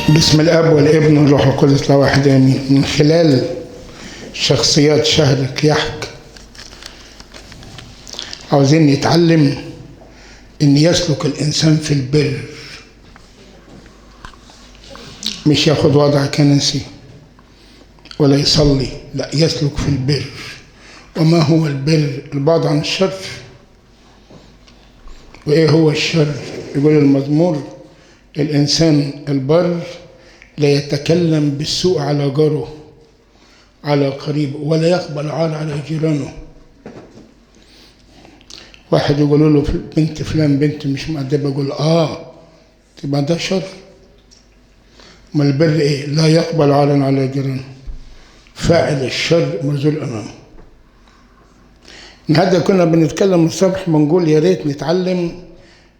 بسم الاب والابن والروح القدس لا واحد امين. من خلال شخصيات شهر كيحك عاوزين نتعلم ان يسلك الانسان في البر، مش ياخد وضع كنسي ولا يصلي، لا، يسلك في البر. وما هو البر؟ البعد عن الشر. وايه هو الشر؟ يقول المزمور: الانسان البر لا يتكلم بالسوء على جاره، على قريبه، ولا يقبل عار على جيرانه. واحد يقول له بنت فلان بنت مش مؤدبه، يقول تبقى ده شر. ما البر ايه؟ لا يقبل عارا على جيرانه، فاعل الشر مرزول امامه. النهارده كنا بنتكلم الصبح بنقول يا ريت نتعلم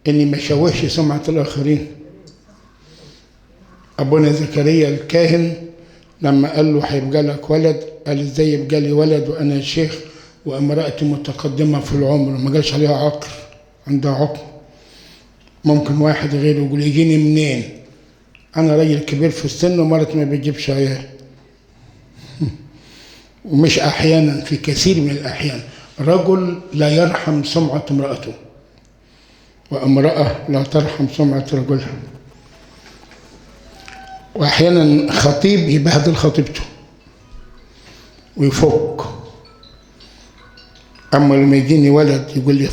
اني ما اشوهش سمعه الاخرين. ابونا زكريا الكاهن لما قال له هيبقى لك ولد، قال ازاي يبقى لي ولد وانا شيخ وامرأتي متقدمه في العمر؟ ما قالش عليها عقر، عندها عقم. ممكن واحد غيره يقول يجيني منين؟ انا راجل كبير في السن ومرتي ما بتجيبش عيال. ومش احيانا، في كثير من الاحيان رجل لا يرحم سمعة امرأته، وامرأة لا ترحم سمعة رجلها. واحيانا خطيب يبهدل خطيبته ويفك. اما لما يجيني ولد يقول لي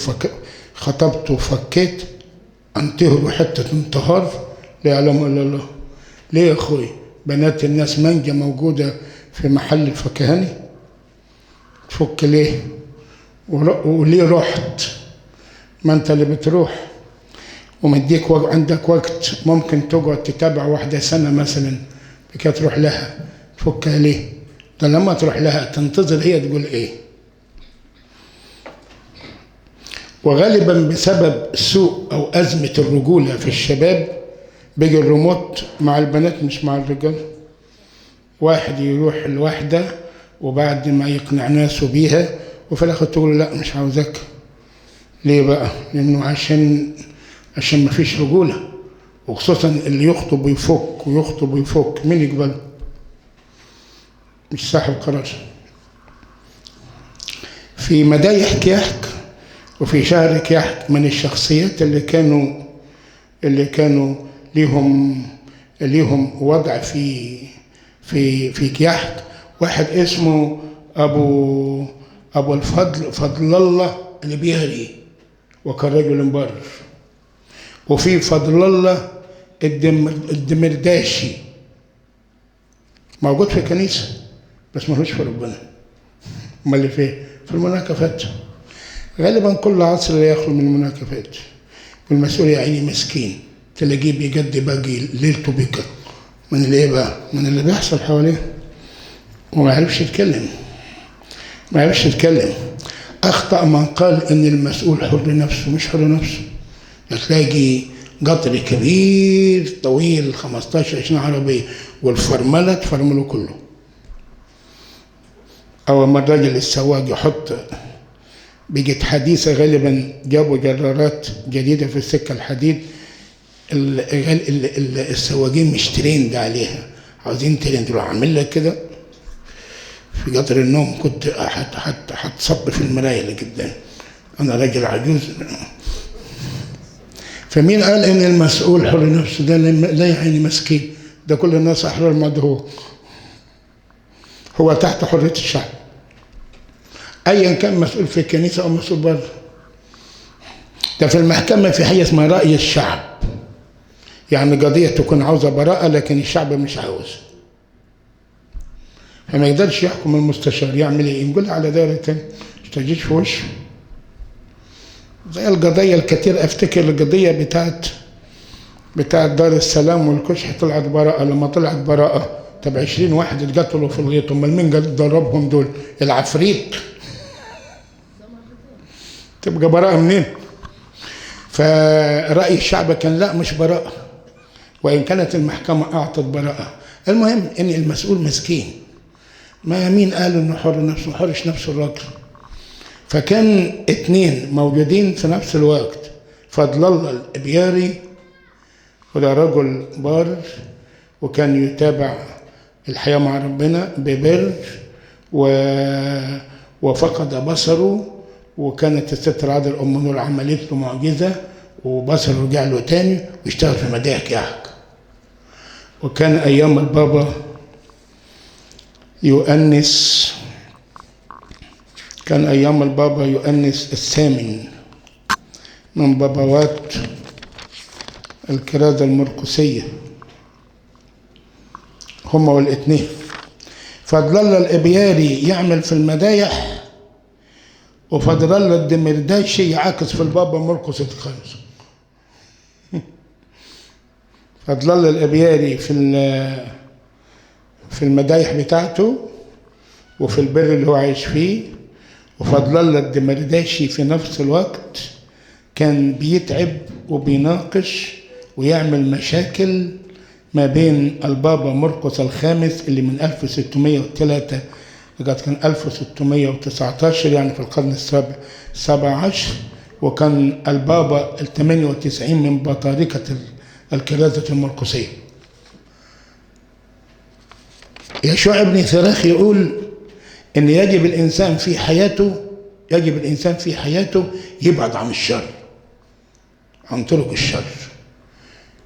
خطبته وفكيت، انتهر حتة انتهار لا يعلم الا الله. ليه يا اخوي؟ بنات الناس منجة موجودة في محل الفكهاني، تفك ليه؟ وليه رحت؟ ما انت اللي بتروح ومديك عندك وقت، ممكن تقعد تتابع واحدة سنة مثلا بكده تروح لها، تفكها ليه؟ ده لما تروح لها تنتظر هي تقول ايه. وغالبا بسبب سوء او أزمة الرجولة في الشباب بيجي الريموت مع البنات مش مع الرجال. واحد يروح الواحدة وبعد ما يقنع ناسه بيها وفي الاخر تقول لا مش عاوزاك. ليه بقى؟ لانه عشان ما فيش رجولة، وخصوصا اللي يخطب ويفك ويخطب ويفك، مين يقبله؟ مش صاحب قرار. في مدايح كيحك وفي شهر كيحك من الشخصيات اللي كانوا ليهم وضع في في في كيحك، واحد اسمه ابو الفضل، فضل الله اللي بيهري، وكان رجل بر. وفي فضل الله الدمرداشي، موجود في الكنيسة بس ملوش في ربنا. امال اللي فيه؟ في المناكفات. غالبا كل عصر لا يخلو من المناكفات. والمسؤول يا عيني مسكين، تلاقيه بيجد باقي ليلته بكى من الايه بقى؟ من اللي بيحصل حواليه، وما عرفش يتكلم، ما عرفش يتكلم. اخطأ من قال ان المسؤول حر نفسه، مش حر نفسه. تلاقي قطر كبير طويل 15-20 عربية والفرملة تفرمله كله. أول ما الراجل السواق يحط، بقت حديثة غالبا، جابوا جرارات جديدة في السكة الحديد، السواقين مش ترند عليها، عاوزين ترند. يروح عامل لك كده في قطر النوم، كنت هتصب في المراية اللي قدام، أنا راجل عجوز. فمين قال ان المسؤول حر نفسه؟ ده لا يا عيني مسكين، ده كل الناس احرار ما ده هو تحت حريه الشعب، ايا كان مسؤول في الكنيسه او مسؤول بره. ده في المحكمه في حاجه اسمها راي الشعب، يعني قضيه تكون عاوزه براءه لكن الشعب مش عاوز، فما يقدرش يحكم المستشار. يعمل ايه؟ يقول على دايره تانية، مش تجيش في وشه. زي القضية الكتير، افتكر القضية بتاعت دار السلام والكشح، طلعت براءة. لما طلعت براءة، طب 20 واحد اتقتلوا في الغيط، امال مين ضربهم دول؟ العفريت. تبقى براءة منين؟ فرأي الشعب كان لا مش براءة، وإن كانت المحكمة أعطت براءة. المهم إن المسؤول مسكين، ما مين قال إنه حر نفسه؟ حرش نفسه الراجل. فكان 2 موجودين في نفس الوقت، فضل الله الابياري وده رجل بار، وكان يتابع الحياة مع ربنا ببر، وفقد بصره، وكانت الست العذراء أم نور عملت له معجزة وبصره رجع له تاني واشتغل في مداح كحك. وكان أيام البابا يؤنس، كان أيام البابا يؤنس الثامن من بابوات الكرازة المرقسية، هما والاثنين. فضل الله الإبياري يعمل في المدايح، وفضل الله الدمرداشي يعاكس في البابا مرقس الخامس. فضل الله الإبياري في المدايح بتاعته وفي البر اللي هو عايش فيه، وفضل الله الدمرداشي في نفس الوقت كان بيتعب وبيناقش ويعمل مشاكل ما بين البابا مرقس الخامس اللي من 1603 لغاية كان 1619، يعني في القرن السابع عشر، وكان البابا 98 من بطاركة الكرازة المرقسية. يشوع بن ثراخ يقول إن يجب الإنسان في حياته، يجب الإنسان في حياته يبعد عن الشر، عن طرق الشر.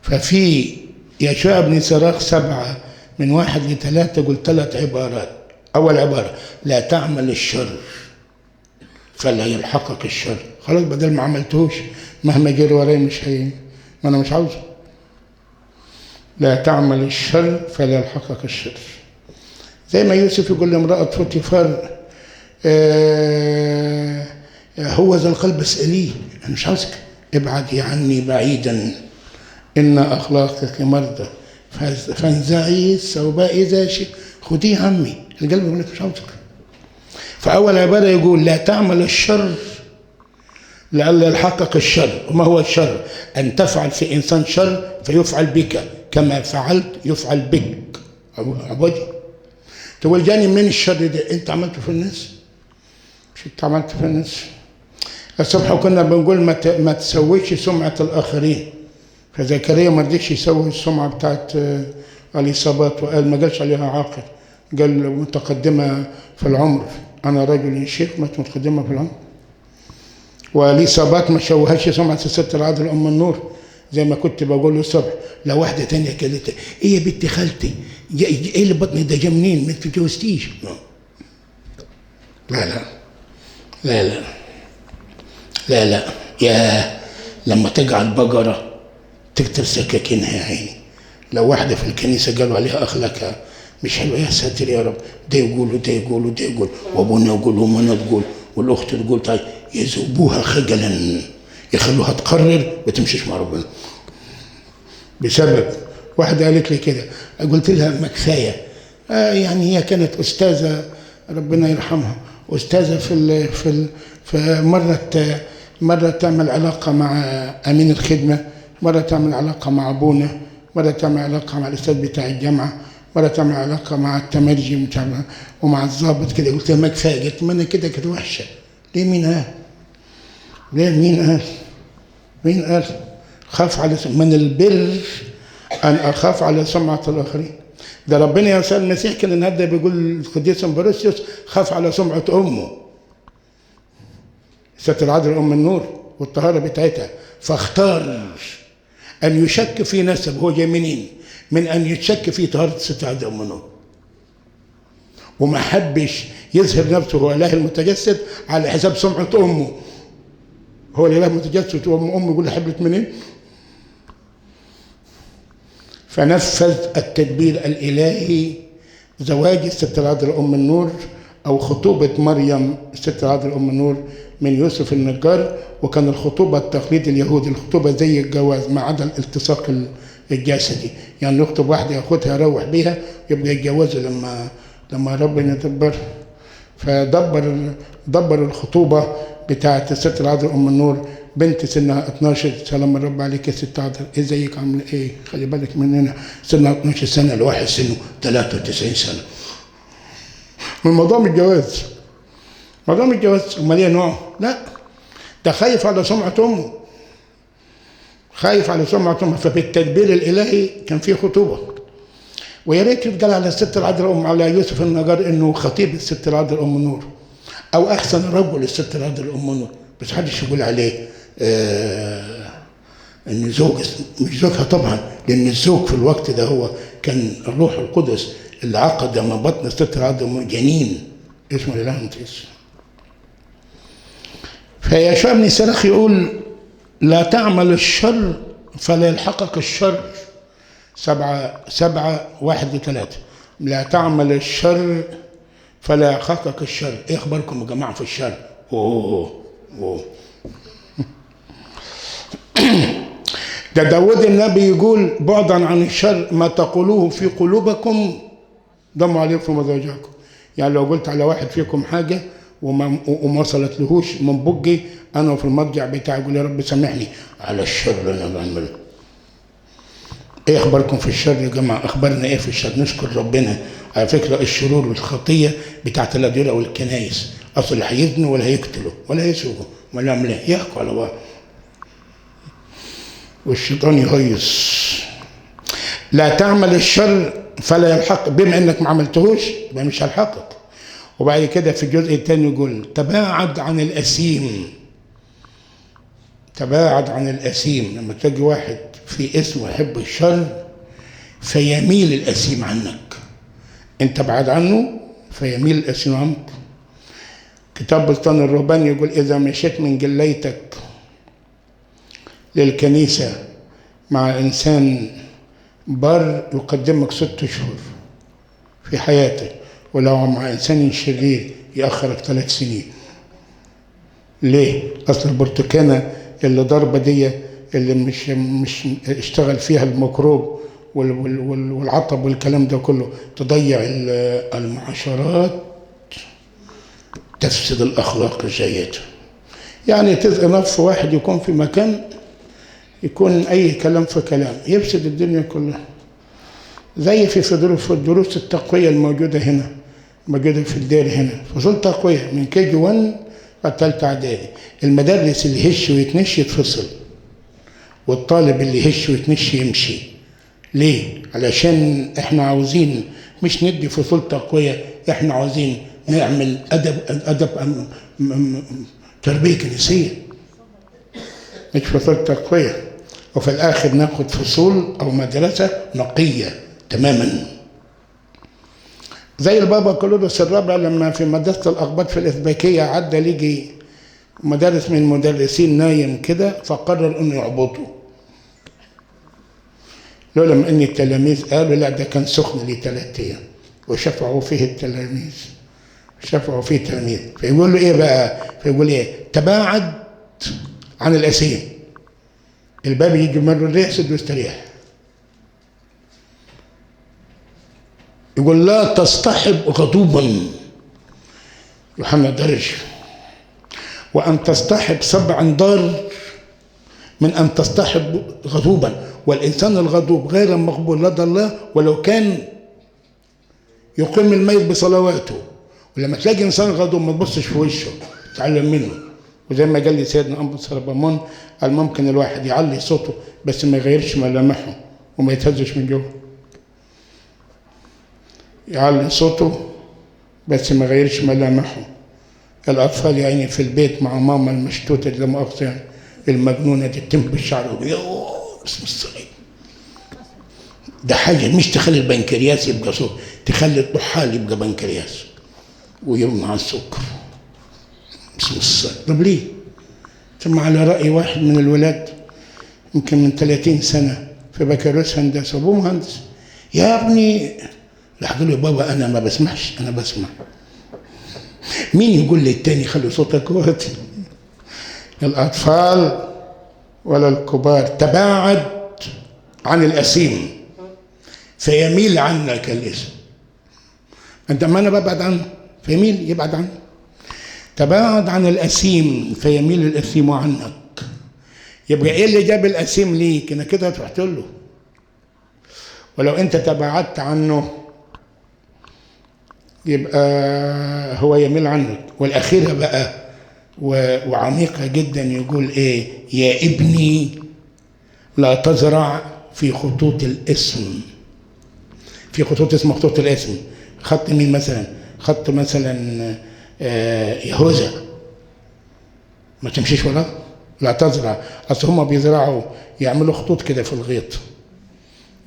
ففي يشوع بن سراخ 7 من 1 ل 3 قلت 3 عبارات. أول عبارة: لا تعمل الشر فلا يلحقك الشر. خلاص بدل ما عملتهوش مهما جري وراي مش هي، ما أنا مش عاوزه. لا تعمل الشر فلا يلحقك الشر. زي ما يوسف يقول لامرأة فوتيفار هو ذا القلب اسأليه، أنا مش عاوزك، ابعدي عني بعيدا إن أخلاقك مرضى، فانزعي الثوب إذا شئت، خديه عمي. القلب يقول لك مش عاوزك. فأول عبارة يقول لا تعمل الشر لئلا يلحقك الشر. وما هو الشر؟ أن تفعل في إنسان شر فيفعل بك، كما فعلت يفعل بك. عبودي تقول جاني منين الشر ده؟ أنت عملته في الناس، مش أنت عملته في الناس. الصبح كنا بنقول ما تسويش سمعة الآخرين، فزكريا ما رضيش يسوي السمعة بتاعت اليصابات، وقال ما قالش عليها عاقل، قال متقدمة في العمر، أنا رجل شيخ ما متقدمة في العمر. واليصابات ما شوهاش سمعة الست العذراء أم النور، زي ما كنت بقول له الصبح. لو واحدة تانية قالت إيه يا بنت خالتي، إيه اللي بطني ده جا منين؟ ما تتجوزتيش. لا لا لا لا لا لا، يا لما تجعل بقرة تكتر سكاكينها يا عيني. لو واحدة في الكنيسة قالوا عليها أخلاقها مش حلوة، يا ساتر يا رب، ده يقول وده يقول وده يقول، وأبونا يقول وأمنا تقول والأخت تقول، طيب يذوبوها خجلا، يخلوها تقرر ما تمشيش مع ربنا. بسبب واحدة قالت لي كده، قلت لها ما كفاية، يعني هي كانت أستاذة ربنا يرحمها، أستاذة في في مرة تعمل علاقة مع أمين الخدمة، مرة تعمل علاقة مع أبونا، مرة تعمل علاقة مع الأستاذ بتاع الجامعة، مرة تعمل علاقة مع التمرجي ومع الضابط كده. قلت لها ما كفاية، قالت ما أنا كده كده وحشة. ليه؟ مين قال؟ ليه مين قال؟ مين قال؟ خاف على من البر أن أخاف على سمعة الآخرين. ده ربنا يسوع المسيح كان النهارده بيقول القديس أمبروسيوس خاف على سمعة أمه، الست العذراء أم النور والطهارة بتاعتها، فاختار أن يشك في نسب هو جاي منين من أن يشك في طهارة الست العذراء أم النور، وما حبش يظهر نفسه هو إله المتجسد على حساب سمعة أمه. هو الإله المتجسد وأم أمه يقول حبلت منين؟ فنفذ التدبير الإلهي زواج الست العذراء أم النور أو خطوبة مريم الست العذراء أم النور من يوسف النجار. وكان الخطوبة التقليد اليهودي، الخطوبة زي الجواز ما عدا الالتصاق الجسدي، يعني يخطب واحدة ياخدها يروح بيها يبقى يتجوزوا لما ربنا يدبر. فدبر دبر الخطوبة بتاعة الست العذراء أم النور، بنت سنها 12. سلام الرب عليك يا ست عذراء، ازيك عامله ايه؟ خلي بالك مننا، سنها 12 سنة، الواحد سنه 93 سنة. الموضوع مش جواز، موضوع مش جواز. امال ايه نوعه؟ لا، ده خايف على سمعة أمه، خايف على سمعة أمه. فبالتدبير الإلهي كان في خطوبة. ويا ريت يتقال على الست العذراء ام على يوسف النجار انه خطيب الست العذراء ام نور، او احسن رجل الست العذراء ام نور، بس محدش يقول عليه ان زوج، مش زوجها طبعا، لان الزوج في الوقت ده هو كان الروح القدس اللي عقد من بطن الست العذراء جنين اسمه الاله متيس. فيشوع بن سراخ يقول لا تعمل الشر فلا يلحقك الشر. 7:7-1-3 لا تعمل الشر فلا يلحقك الشر. ايه اخباركم يا جماعة في الشر؟ اوه اوه ده داود النبي يقول بعدا عن الشر ما تقولوه في قلوبكم ضموا عليكم مضاجعكم. يعني لو قلت على واحد فيكم حاجة وما وصلت لهوش من بقي انا في المضجع بتاعي اقول يا رب سامحني على الشر اللي انا بعمله. ايه اخباركم في الشر يا جماعة؟ اخبارنا ايه في الشر؟ نشكر ربنا. على فكرة الشرور والخطيه بتاعت الاديره والكنايس، اصل اللي هيزنوا ولا هيقتلوا ولا هيسرقوا ولا يعملوا ايه؟ يحكوا على بعض والشيطان يهيص. لا تعمل الشر فلا يلحق، بما انك ما عملتهوش يبقى مش هيلحقك. وبعد كده في الجزء الثاني يقول تباعد عن الأثيم. تباعد عن الأثيم، لما تلاقي واحد في اسمه يحب الشر فيميل الأثيم عنك، انت بعد عنه فيميل الأثيم عنك. كتاب بستان الرهبان يقول إذا مشيت من جليتك للكنيسة مع إنسان بر يقدمك 6 شهور في حياتك، ولو مع إنسان شرير يأخرك 3 سنين. ليه؟ أصل البرتكانة اللي ضربة دي اللي مش اشتغل فيها الميكروب والعطب والكلام ده كله، تضيع المعاشرات، تفسد الأخلاق الجيدة. يعني تزق نفس واحد يكون في مكان يكون أي كلام في كلام يفسد الدنيا كلها. زي في دروس التقوية الموجودة هنا، موجودة في الدير هنا، فصول تقوية من KG 1 لثالثة إعدادي. المدرس اللي يهش ويتنش يتفصل، والطالب اللي يهش ويتنش يمشي. ليه؟ علشان احنا عاوزين مش ندي فصول تقوية، احنا عاوزين نعمل أدب تربية كنسية، مش فصول تقوية. وفي الآخر ناخد فصول أو مدرسة نقية تماما. زي البابا كلودوس الرابع لما في مدرسة الأقباط في الإثباكية عدى ليجي مدرس من المدرسين نايم كده، فقرر إنه يعبطه. لولا إن التلاميذ قالوا لا ده كان سخن ليه 3 أيام، وشفعوا فيه التلاميذ، شفعوا فيه التلاميذ. فيقول له إيه بقى؟ فيقول إيه؟ تباعد عن الأسير، الباب يجي مرة الريح سد واستريح. يقول لا تصطحب غضوبا، يوحنا درج، وأن تصطحب 7 ضار من أن تصطحب غضوبا. والإنسان الغضوب غير مقبول لدى الله ولو كان يقيم الميت بصلواته. ولما تلاقي إنسان غضوب ما تبصش في وشه، تعلم منه. وزي ما قال لي سيدنا أنبا سربامون، قال ممكن الواحد يعلي صوته بس ما يغيرش ملامحه وما يتهزش من جوه. يعلي صوته بس ما يغيرش ملامحه. الأطفال يعني في البيت مع ماما المشتوتة دي، لا مؤاخذة يعني المجنونة دي، تنبش الشعر اسم الصليب. ده حاجة مش تخلي البنكرياس يبقى صوت، تخلي الطحال يبقى بنكرياس ويمنع السكر. اسم الصليب. طب ليه؟ ثم على رأي واحد من الولاد يمكن من 30 سنة في بكالوريوس هندسة، أبوه مهندس، يا ابني راح قال له بابا أنا ما بسمعش، أنا بسمع. مين يقول للتاني خلي صوتك واطي؟ الأطفال ولا الكبار. تباعد عن الأثيم فيميل عنك الاسم. أنت ما أنا ببعد عنه فيميل، يبعد عنه. تباعد عن الأثيم فيميل الأثيم عنك. يبقى إيه اللي جاب الأثيم ليك؟ أنا كده رحت له. ولو أنت تباعدت عنه يبقى هو يميل عنك. والأخيرة بقى وعميقة جدا، يقول إيه؟ يا ابني لا تزرع في خطوط الاسم في خطوط اسمها خطوط الاسم. خط مين مثلا؟ خط مثلا يهوذا، ما تمشيش وراه، لا تزرع. اصل هما بيزرعوا يعملوا خطوط كده في الغيط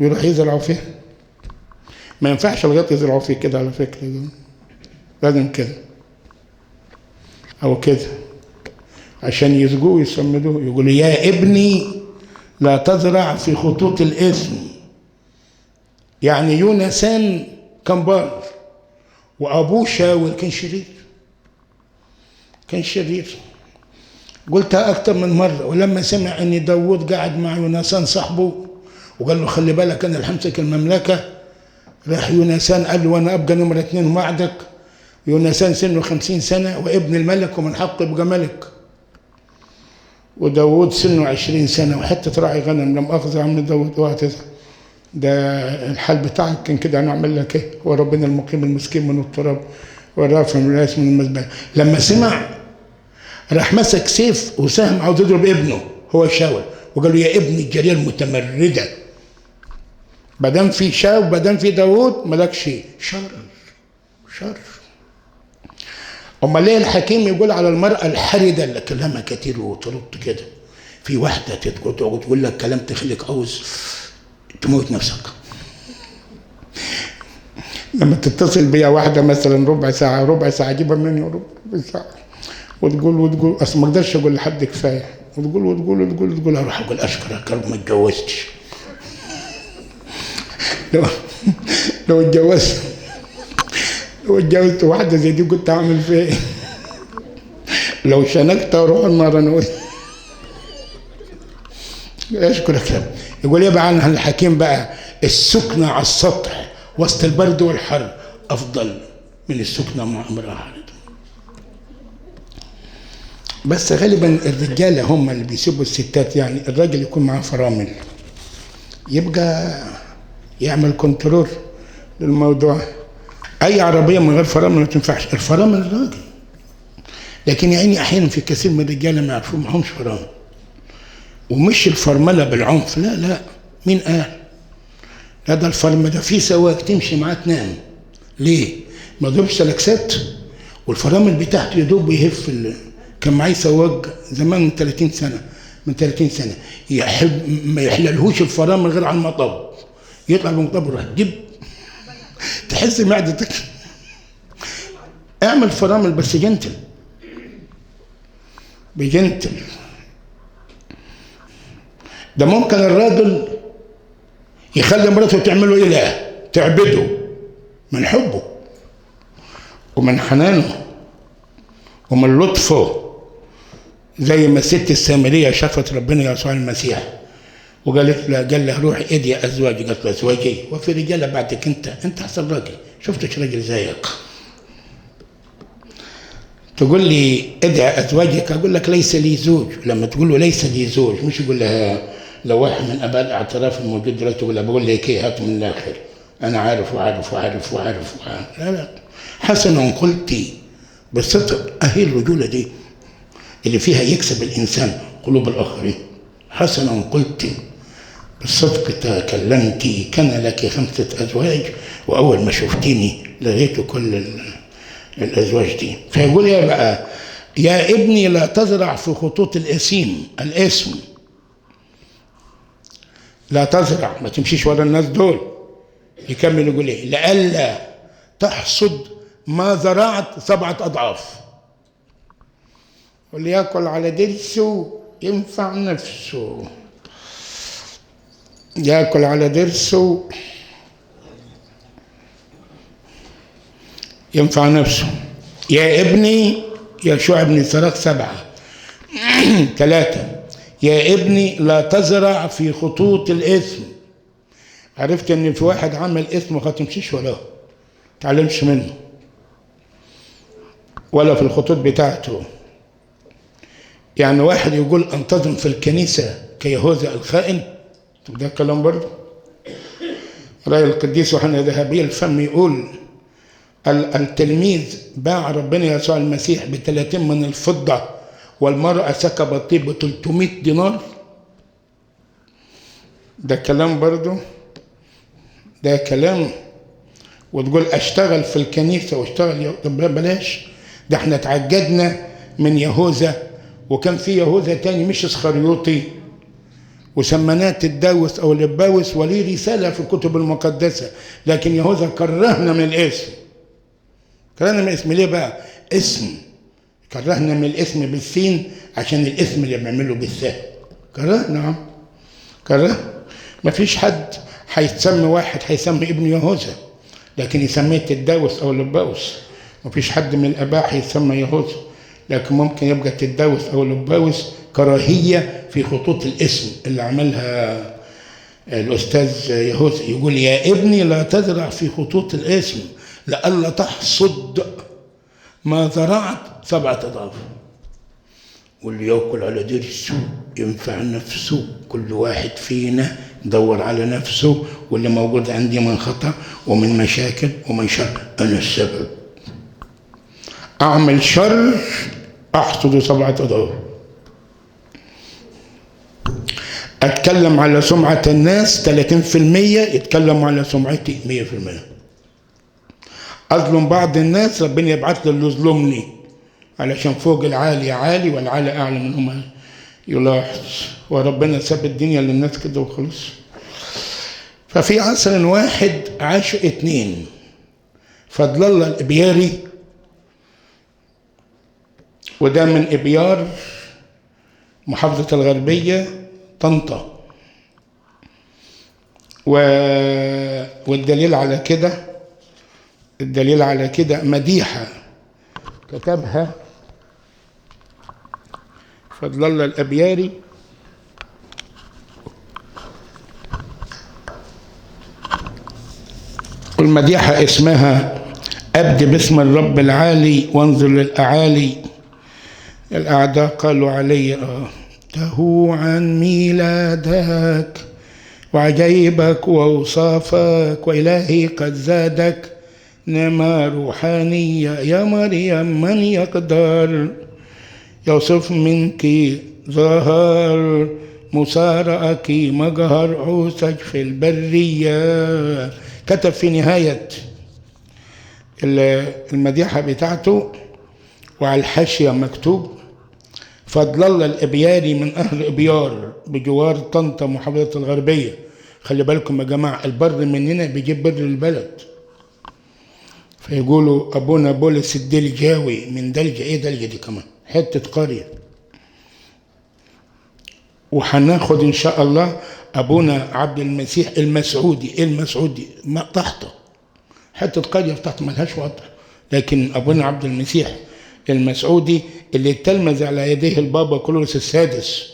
ويروح يزرعوا فيها. ما ينفعش الغيط يزرعوا فيه كده على فكرة، لازم كده او كده عشان يسجوه ويسمدوه. يقولوا يا ابني لا تزرع في خطوط الاسم. يعني يونسان كان بار، وابوه شاول كان شرير، كان شرير. قلتها اكتر من مرة. ولما سمع ان داوود قاعد مع يونسان صاحبه وقال له خلي بالك انا اللي همسك المملكة، راح يونسان قال له وانا ابقى نمره 2 وعدك. يونسان سنة 50 سنة وابن الملك ومن حقه يبقى ملك، وداوود سنة 20 سنة وحتة راعي غنم. لم اخذ عم داوود وقت ده الحال بتاعك كان كده، انا اعمل لك ايه؟ هو ربنا المقيم المسكين من التراب والرافع من الراس من المزبله. لما سمع راح مسك سيف وسهم عاوز يضرب ابنه هو شاول، وقال له يا ابني الجارية المتمردة، ما دام في شاول ما دام في داوود مالكش شر شر. امال ليه الحكيم يقول على المراة الحرده اللي كلامها كتير وترد كده؟ في واحدة تقعد تقول لك كلام تخليك عاوز تموت نفسك. لما تتصل بيا واحدة مثلا ربع ساعة ربع ساعة اجيبها مني ربع ساعة وتقول وتقول، اصل ما اقدرش اقول لحد كفاية، وتقول وتقول وتقول وتقول، اروح اقول اشكرك يا رب ما اتجوزتش. لو اتجوزت، لو اتجوزت واحدة زي دي كنت هعمل فيها ايه؟ لو شنكت اروح النار انا. اشكرك يا رب. يقول ايه بقى عن الحكيم بقى؟ السكنة على السطح وسط البرد والحر افضل من السكنة مع امراة حارده. بس غالبا الرجالة هم اللي بيسيبوا الستات، يعني الراجل يكون معاه فرامل يبقى يعمل control للموضوع. اي عربية من غير فرامل ما تنفعش، الفرامل الراجل. لكن يا عيني احيانا في كثير من الرجالة ما يعرفوا معهمش فرامل، ومش الفرمله بالعنف، لا لا، مين قال؟ لا ده الفرمله في سواق تمشي معاه تنام. ليه؟ ما ضربش سلكسات والفرامل بتاعته يدوب يهف. كان معايا سواق زمان من 30 سنة، من 30 سنة يحب ما يحللهوش الفرامل غير على المطب، يطلع بالمطب ويروح دب تحس معدتك. اعمل فرامل بس gentle، ب gentle. ده ممكن الراجل يخلي مراته تعمله اله، تعبده من حبه ومن حنانه ومن لطفه، زي ما الست السامرية شافت ربنا يسوع المسيح وقالت له، قال لها روحي ادي ازواجي، قالت له ازواجي وفي رجاله بعدك انت، انت احسن راجل، شفتش راجل زيك. تقول لي ادعي ازواجك، اقول لك ليس لي زوج. لما تقول له ليس لي زوج، مش يقول لها لو واحد من اباء الاعتراف الموجود دلوقتي يقول لها بقول لك ايه، هات من الاخر، انا عارف وعارف وعارف وعارف وعارف. لا لا، حسنا قلتي بالصدق. اهي الرجولة دي اللي فيها يكسب الانسان قلوب الاخرين. حسنا قلتي بالصدق تكلمتي، كان لك 5 ازواج واول ما شفتيني لغيت كل الازواج دي. فيقول يا بقى يا ابني لا تزرع في خطوط الاسيم، الاسم لا تزرع، ما تمشيش ورا الناس دول. يكمل يقول ايه؟ لئلا تحصد ما زرعت 7 اضعاف. واللي ياكل على درسه ينفع نفسه، ياكل على درسه ينفع نفسه. يا ابني، يشوع بن سراق 7:3، يا ابني لا تزرع في خطوط الإثم. عرفت ان في واحد عمل إثم وما تمشيش وراه، تعلمش منه ولا في الخطوط بتاعته. يعني واحد يقول انتظم في الكنيسة كيهوذا الخائن، طب ده كلام برضه؟ رأي القديس يوحنا ذهبي الفم يقول التلميذ باع ربنا يسوع المسيح ب30 من الفضة، والمرأة سكبت طيب ب300 دينار. ده كلام برضه؟ ده كلام. وتقول اشتغل في الكنيسة واشتغل. طب بلاش ده، احنا اتعجدنا من يهوذا، وكان في يهوذا تاني مش اسخريوطي وسميناه تداوس او لباوس، وليه رسالة في الكتب المقدسة، لكن يهوذا كرهنا من الاسم. كرهنا من الاسم ليه بقى؟ اسم كرهنا من الاسم بالسين عشان الاسم اللي بنعمله بالثاء. كرهنا، كره. مفيش حد هيتسمي واحد هيسمي ابن يهوذا، لكن يسميه تداوس او لباوس. مفيش حد من الاباء هيسمى يهوذا، لكن ممكن يبقى تداوس او لباوس. كراهية في خطوط الاسم اللي عملها الاستاذ يهوذا. يقول يا ابني لا تزرع في خطوط الاسم لئلا تحصد ما زرعت 7 أضعاف. واللي ياكل على ضرسه ينفع نفسه. كل واحد فينا يدور على نفسه، واللي موجود عندي من خطأ ومن مشاكل ومن شر أنا السبب. أعمل شر أحصد 7 أضعاف. أتكلم على سمعة الناس 30%، يتكلموا على سمعتي 100%. أظلم بعض الناس ربنا يبعث له اللي يظلمني، علشان فوق العالي عالي والعالي أعلى منهم يلاحظ. وربنا ساب الدنيا للناس كده وخلاص. ففي عصر واحد عاشوا 2، فضل الله الإبياري، وده من إبيار محافظة الغربية طنطا، والدليل على كده، الدليل على كده مديحة كتبها فضل الله الأبياري والمديحة اسمها أبدي باسم الرب العالي وانظر للأعالي. الأعداء قالوا علي تهو عن ميلادك وعجيبك وأوصافك، وإلهي قد زادك نعمة روحانية يا مريم من يقدر يوصف منك ظهر مسارعك مجهر عوسج في البرية. كتب في نهاية المديحة بتاعته وعلى الحاشية مكتوب فضل الله الإبياري من أهل إبيار بجوار طنطا محافظة الغربية. خلي بالكم يا جماعة، البر مننا بيجيب بر البلد. فيقولوا أبونا بولس الدلجاوي من دلجة، إيه دلجة دي كمان؟ حتة قرية. وهناخد إن شاء الله أبونا عبد المسيح المسعودي. إيه المسعودي؟ ما تحته حتة قرية تحت ملهاش وضع، لكن أبونا عبد المسيح المسعودي اللي تلمذ على يديه البابا كيرلس السادس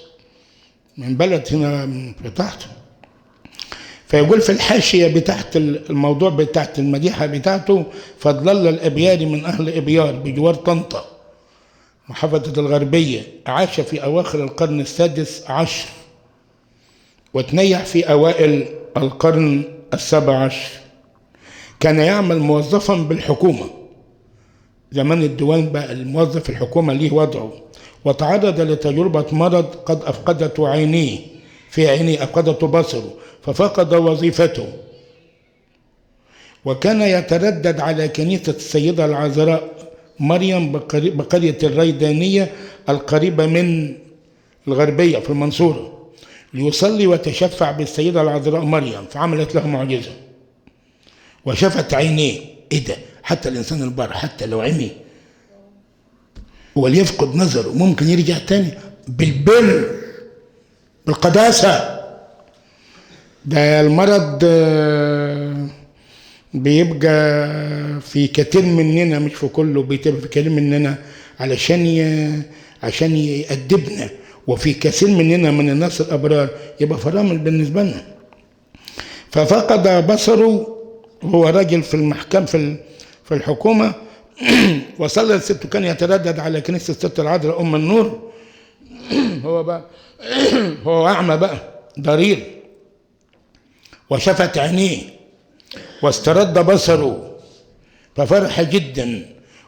من بلد هنا تحته. فيقول في الحاشية بتاعت الموضوع بتاعت المديحة بتاعته فضل الله الأبياري من أهل إبيار بجوار طنطا محافظة الغربية، عاش في أواخر القرن السادس عشر وتنيح في أوائل القرن السابع عشر. كان يعمل موظفا بالحكومة، زمان الديوان بقى الموظف الحكومة ليه وضعه، وتعرض لتجربة مرض قد أفقدته عينيه، في عينيه أفقدته بصره ففقد وظيفته. وكان يتردد على كنيسة السيدة العذراء مريم بقرية الريدانية القريبة من الغربية في المنصورة ليصلي وتشفع بالسيدة العذراء مريم، فعملت له معجزة وشفت عينيه. ايه ده؟ حتى الإنسان البار حتى لو عمي وليفقد نظره ممكن يرجع تاني بالبر بالقداسة. ده المرض بيبقى في كثير مننا، مش في كله، بيبقى في كثير مننا علشان عشان يأدبنا، وفي كثير مننا من الناس الأبرار يبقى فرامل بالنسبة لنا. ففقد بصره، هو راجل في المحكمة في الحكومة وصلى لست، كان يتردد على كنيسة الست العذراء أم النور. هو بقى هو أعمى بقى ضرير، وشفت عينيه واسترد بصره ففرح جدا،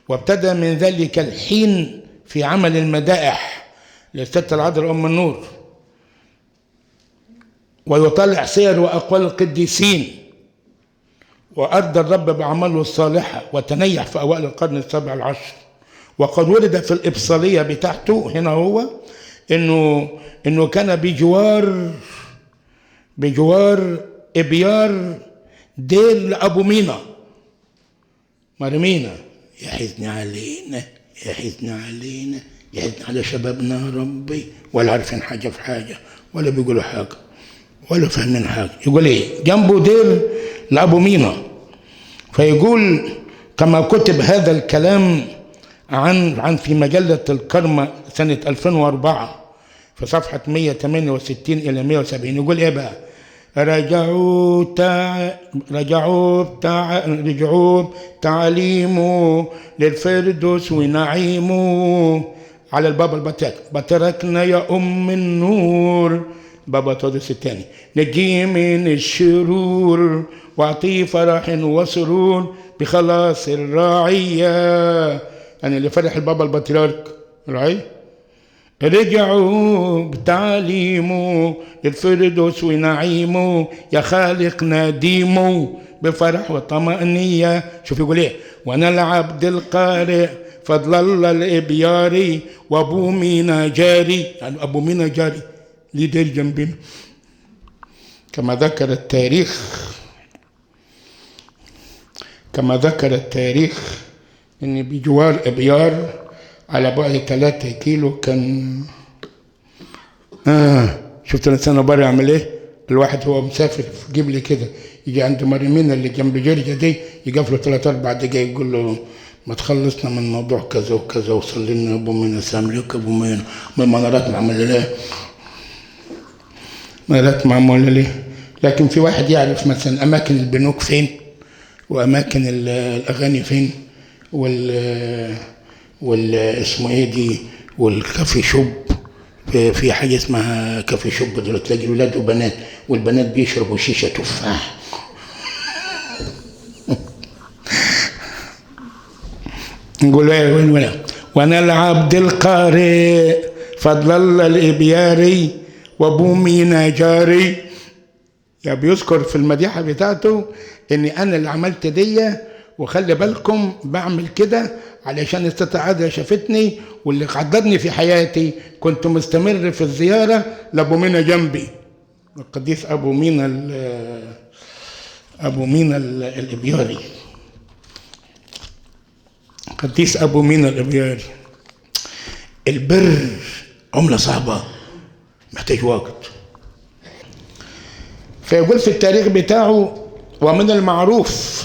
وابتدى من ذلك الحين في عمل المدائح للست العذراء أم النور، ويطلع سير وأقوال القديسين، وأرضى الرب بأعماله الصالحة، وتنيح في أوائل القرن السابع عشر. وقد ورد في الإبصالية بتاعته هنا هو إنه كان بجوار إبيار دير لأبو مينا، مرمينا. يا حزن علينا، يا حزن علينا، يا حزن على شبابنا يا ربي، ولا عارفين حاجة في حاجة، ولا بيقولوا حاجة، ولا فاهمين حاجة. يقول إيه؟ جنبه دير لأبو مينا. فيقول كما كتب هذا الكلام عن في مجلة الكرمة سنة 2004 في صفحة 168 إلى 170. يقول إيه بقى؟ رجعوا تعليمه للفردوس ونعيمه. على البابا البطرك، بطركنا يا أم النور، بابا تودس الثاني، نجي من الشرور واعطيه فرح وسرور بخلاص الرعية. يعني اللي فرح البابا البطريرك رعية. رجعوا بتعليمه للفردوس ونعيمه، يا خالق نديمه بفرح وطمأنية. شوف يقول ايه؟ وانا العبد القارئ فضل الله الابياري وابو مينا جاري. يعني ابو مينا جاري ليه دير جنبنا. كما ذكر التاريخ، ان بجوار ابيار على بعد 3 كيلو كان شفت الانسان بره يعمل ايه؟ الواحد هو مسافر في جبلي كده يجي عند مريمينا اللي جنب جرجة دي، يقف له 3 4 دقايق يقول له ما تخلصنا من موضوع كذا وكذا، وصل لنا ابو مينا، سامريك ابو مينا، من المنارات معمولة ليه؟ منارات معمولة ليه؟ لكن في واحد يعرف مثلا اماكن البنوك فين، واماكن الاغاني فين، وال اسمه ايه دي، وال coffee shop. في حاجة اسمها coffee shop دلوقتي، تلاقي الولاد وبنات، والبنات بيشربوا شيشة تفاح. نقول ايه وين وين؟ وانا العبد القارئ فضل الله الابياري وابو مينا جاري. يعني بيذكر في المديحه بتاعته اني انا اللي عملت دي، وخلي بالكم بعمل كده علشان الست عادة شافتني، واللي عضدني في حياتي كنت مستمر في الزيارة لأبو مينا جنبي، القديس أبو مينا أبو مينا الإبياري، قديس أبو مينا الإبياري. البر عملة صعبة، محتاج وقت. فيقول في التاريخ بتاعه: ومن المعروف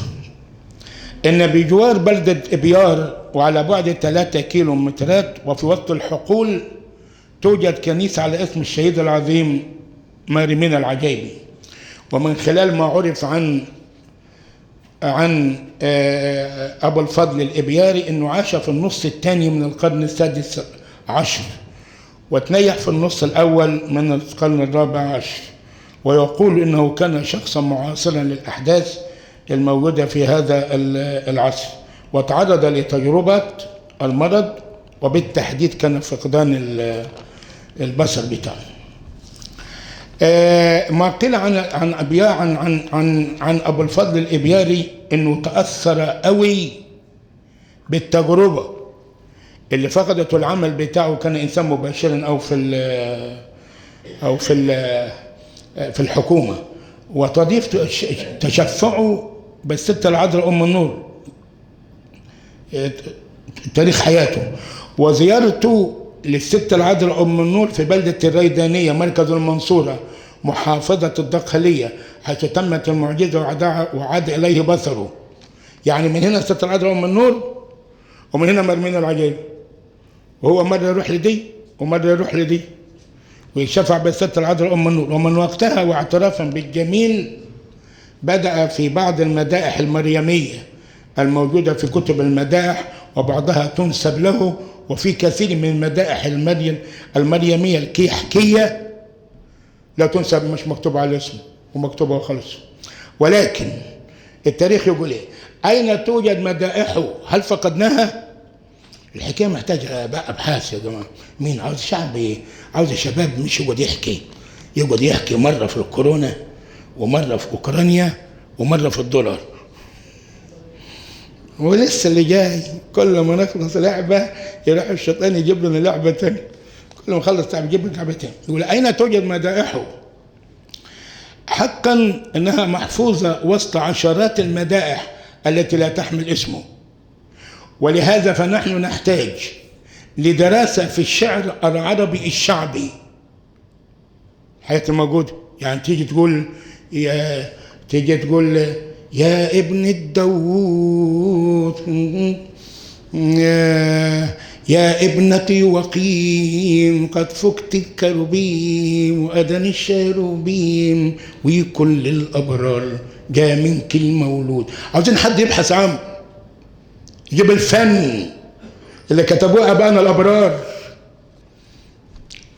إن بجوار بلدة إبيار وعلى بعد 3 كيلو مترات وفي وسط الحقول توجد كنيسة على اسم الشهيد العظيم مارمينا العجايبي. ومن خلال ما عرف عن أبو الفضل الإبياري إنه عاش في النص الثاني من القرن السادس عشر، وتنيح في النص الأول من القرن الرابع عشر، ويقول إنه كان شخصا معاصرا للأحداث الموجودة في هذا العصر، وتعرض لتجربة المرض، وبالتحديد كان فقدان البصر بتاعه. ما قيل عن عن عن عن عن عن أبو الفضل الإبياري إنه تأثر قوي بالتجربة اللي فقدته العمل بتاعه، كان إنسان مباشرا أو في ال أو في ال في الحكومة، وتضيف تشفعه بالست العذراء أم النور تاريخ حياته، وزيارته للست العذراء أم النور في بلدة الريدانية مركز المنصورة محافظة الدقهلية، حيث تمت المعجزة وعاد إليه بصره. يعني من هنا الست العذراء أم النور، ومن هنا مرمينا العجائب، وهو مرة يروح لدي ومرة يروح لدي، ويشفع بالست العذراء أم النور. ومن وقتها واعترافا بالجميل بدأ في بعض المدائح المريمية الموجودة في كتب المدائح، وبعضها تنسب له، وفي كثير من المدائح المريمية الكيحكية لا تنسب، مش مكتوبة على اسمه ومكتوبة وخلص. ولكن التاريخ يقول ايه؟ أين توجد مدائحه؟ هل فقدناها؟ الحكاية محتاجة بقى أبحاث يا جماعة. مين عاوز شعب، عاوز شباب مش يقعد يحكي، يقعد يحكي مرة في الكورونا ومرة في أوكرانيا ومرة في الدولار. ولسه اللي جاي كل ما نخلص لعبة يروح الشيطان يجيب لنا لعبة تانية، كل ما نخلص لعبة يجيب لنا لعبة تانية. يقول أين توجد مدائحه؟ حقا إنها محفوظة وسط عشرات المدائح التي لا تحمل اسمه، ولهذا فنحن نحتاج لدراسة في الشعر العربي الشعبي. الحياة الموجودة يعني تيجي تقول يا ابن الداوود، يا ابنتي وقيم قد فكت الكروبيم وأذن الشاروبيم وكل الأبرار جاء منك المولود. عاوزين حد يبحث عنه، يجيب الفن اللي كتبوه أبائنا الأبرار.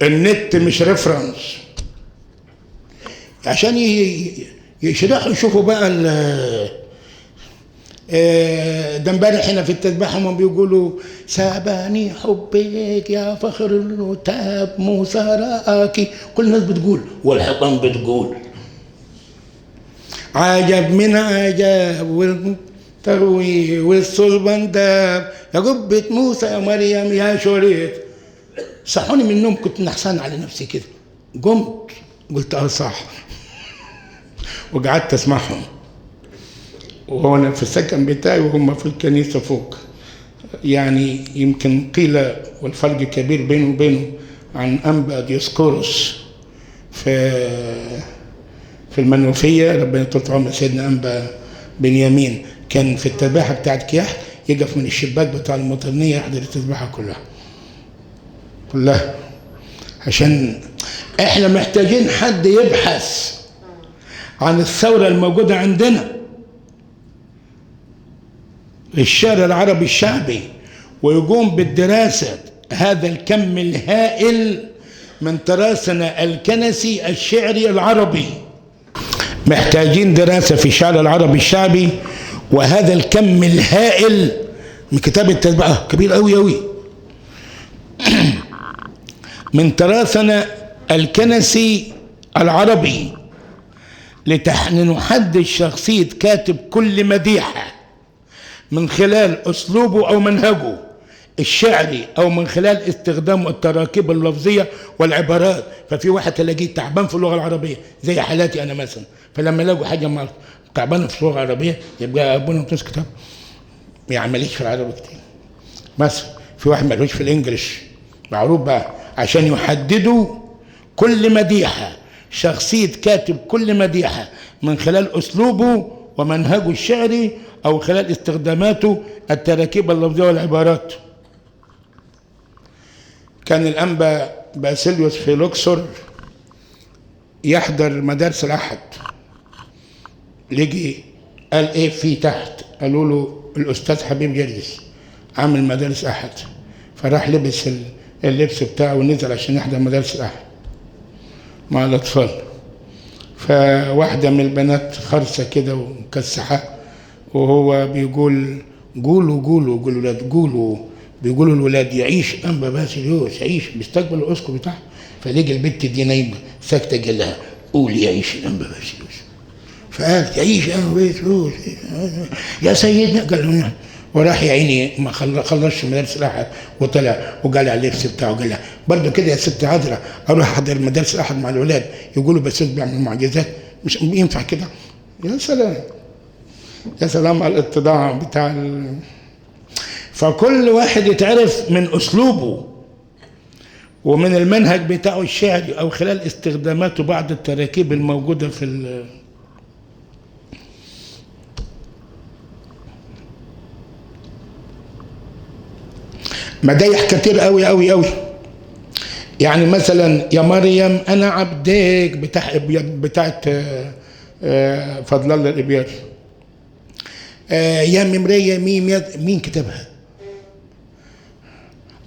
النت مش ريفرنس عشان يشرحوا يشوفوا بقى. ده امبارح هنا في التسبيح هم بيقولوا سابني حبك يا فخر الرتاب موسى رآكي، كل الناس بتقول والحيطان بتقول عجب من عجب والتروي والصلبان داب يا قبة موسى يا مريم يا شريط. صحوني من النوم، كنت نحسان على نفسي كده، قمت قلت اه صح، وقعدت اسمعهم وهو في السكن بتاعي وهم في الكنيسة فوق. يعني يمكن قيل والفرق كبير بينه وبينه عن أنبا ديسكورس في المنوفية، ربنا يطول عمر سيدنا أنبا بنيامين، كان في التذبحة بتاعت كياح يقف من الشباك بتاع المطرنية يحضر التذبحة كلها كلها، عشان احنا محتاجين حد يبحث عن الثورة الموجودة عندنا، الشعر العربي الشعبي، ويقوم بالدراسة هذا الكم الهائل من تراثنا الكنسي الشعري العربي. محتاجين دراسة في الشعر العربي الشعبي وهذا الكم الهائل من كتاب التسبيح كبير أوي أوي من تراثنا الكنسي العربي، لنحدد شخصية كاتب كل مديحة من خلال أسلوبه أو منهجه الشعري أو من خلال استخدامه التراكيب اللفظية والعبارات. ففي واحد تلاقيه تعبان في اللغة العربية زي حالاتي أنا مثلا، فلما يلاقوا حاجة تعبانة في اللغة العربية يبقى أبونا بتوس كتاب ما يعمليش في العربي كتير. مثلا في واحد مالوش في الإنجليش، معروف بقى، عشان يحددوا كل مديحة، شخصية كاتب كل مديحة من خلال أسلوبه ومنهجه الشعري أو خلال استخداماته التراكيب اللفظية والعبارات. كان الأنبا باسيليوس في لوكسور يحضر مدارس الأحد، لجي قال إيه في تحت، قالوا له الأستاذ حبيب جرجس عامل مدارس أحد، فراح لبس اللبس بتاعه ونزل عشان يحضر مدارس الأحد مع الأطفال. فواحدة من البنات خرسة كده ومكسحة، وهو بيقول قولوا قولوا قولوا الولاد قولوا، بيقولوا الولاد يعيش أنبا باسيليوس يعيش، بيستقبل الأسقف بتاعه. فلقي البت دي نايمة ساكتة، قال لها قولي يعيش أنبا باسيليوس. فقالت يعيش أنبا باسيليوس يا سيدنا، قال له، وراح يا عيني ما خلصش مدارس الأحد وطلع وقال على اللبس بتاعه، قال لها برضه كده يا ست عذرا اروح احضر مدارس الأحد مع الولاد يقولوا باسيليوس بيعمل معجزات، مش ينفع كده. يا سلام يا سلام على الاتضاع بتاع فكل واحد يتعرف من اسلوبه ومن المنهج بتاعه الشعري او خلال استخداماته بعض التراكيب الموجودة في مدايح كتير قوي قوي قوي. يعني مثلا يا مريم انا عبدك بتاعت فضل الله الابيار، يا ممرية ميم يا، مين كتبها؟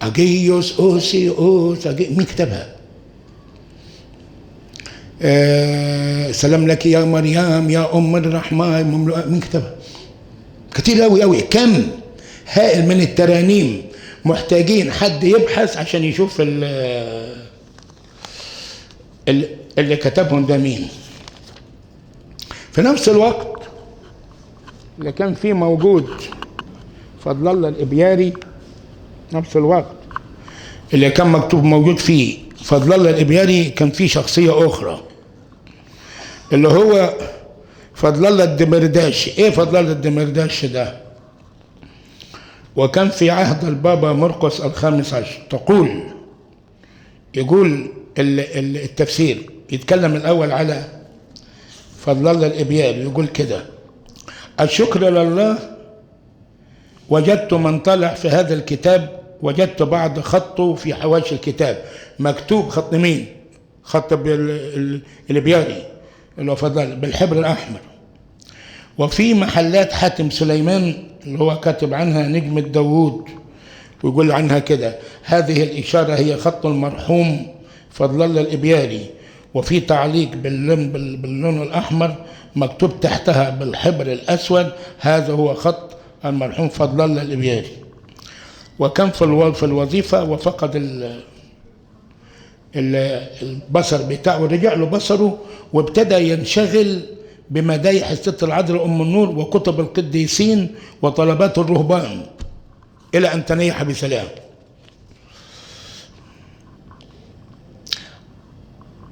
أجيوس أوسي أوس، مين كتبها؟ سلام لك يا مريم يا أم الرحمن مملوءة، مين كتبها؟ كتير أوي أوي، كم هائل من الترانيم. محتاجين حد يبحث عشان يشوف اللي كتبهم ده مين. في نفس الوقت اللي كان فيه موجود فضل الله الإبياري نفس الوقت اللي كان مكتوب موجود فيه فضل الله الإبياري كان فيه شخصية أخرى اللي هو فضل الله الدمرداش. إيه فضل الله الدمرداش ده؟ وكان في عهد البابا مرقس الخامس عشر. تقول، يقول التفسير، يتكلم الأول على فضل الله الإبياري، يقول كده: الشكر لله وجدت من طلع في هذا الكتاب، وجدت بعض خطه في حواشي الكتاب، مكتوب خط مين؟ خط الإبياري اللي هو فضل بالحبر الأحمر. وفي محلات حاتم سليمان اللي هو كاتب عنها نجمة داوود، ويقول عنها كده: هذه الإشارة هي خط المرحوم فضل الله الإبياري، وفي تعليق باللون الأحمر مكتوب تحتها بالحبر الأسود: هذا هو خط المرحوم فضل الله الإبياري. وكان في الوظيفة وفقد البصر بتاعه، رجع له بصره وابتدى ينشغل بمدايح الست العذراء أم النور وكتب القديسين وطلبات الرهبان إلى أن تنيح بسلام.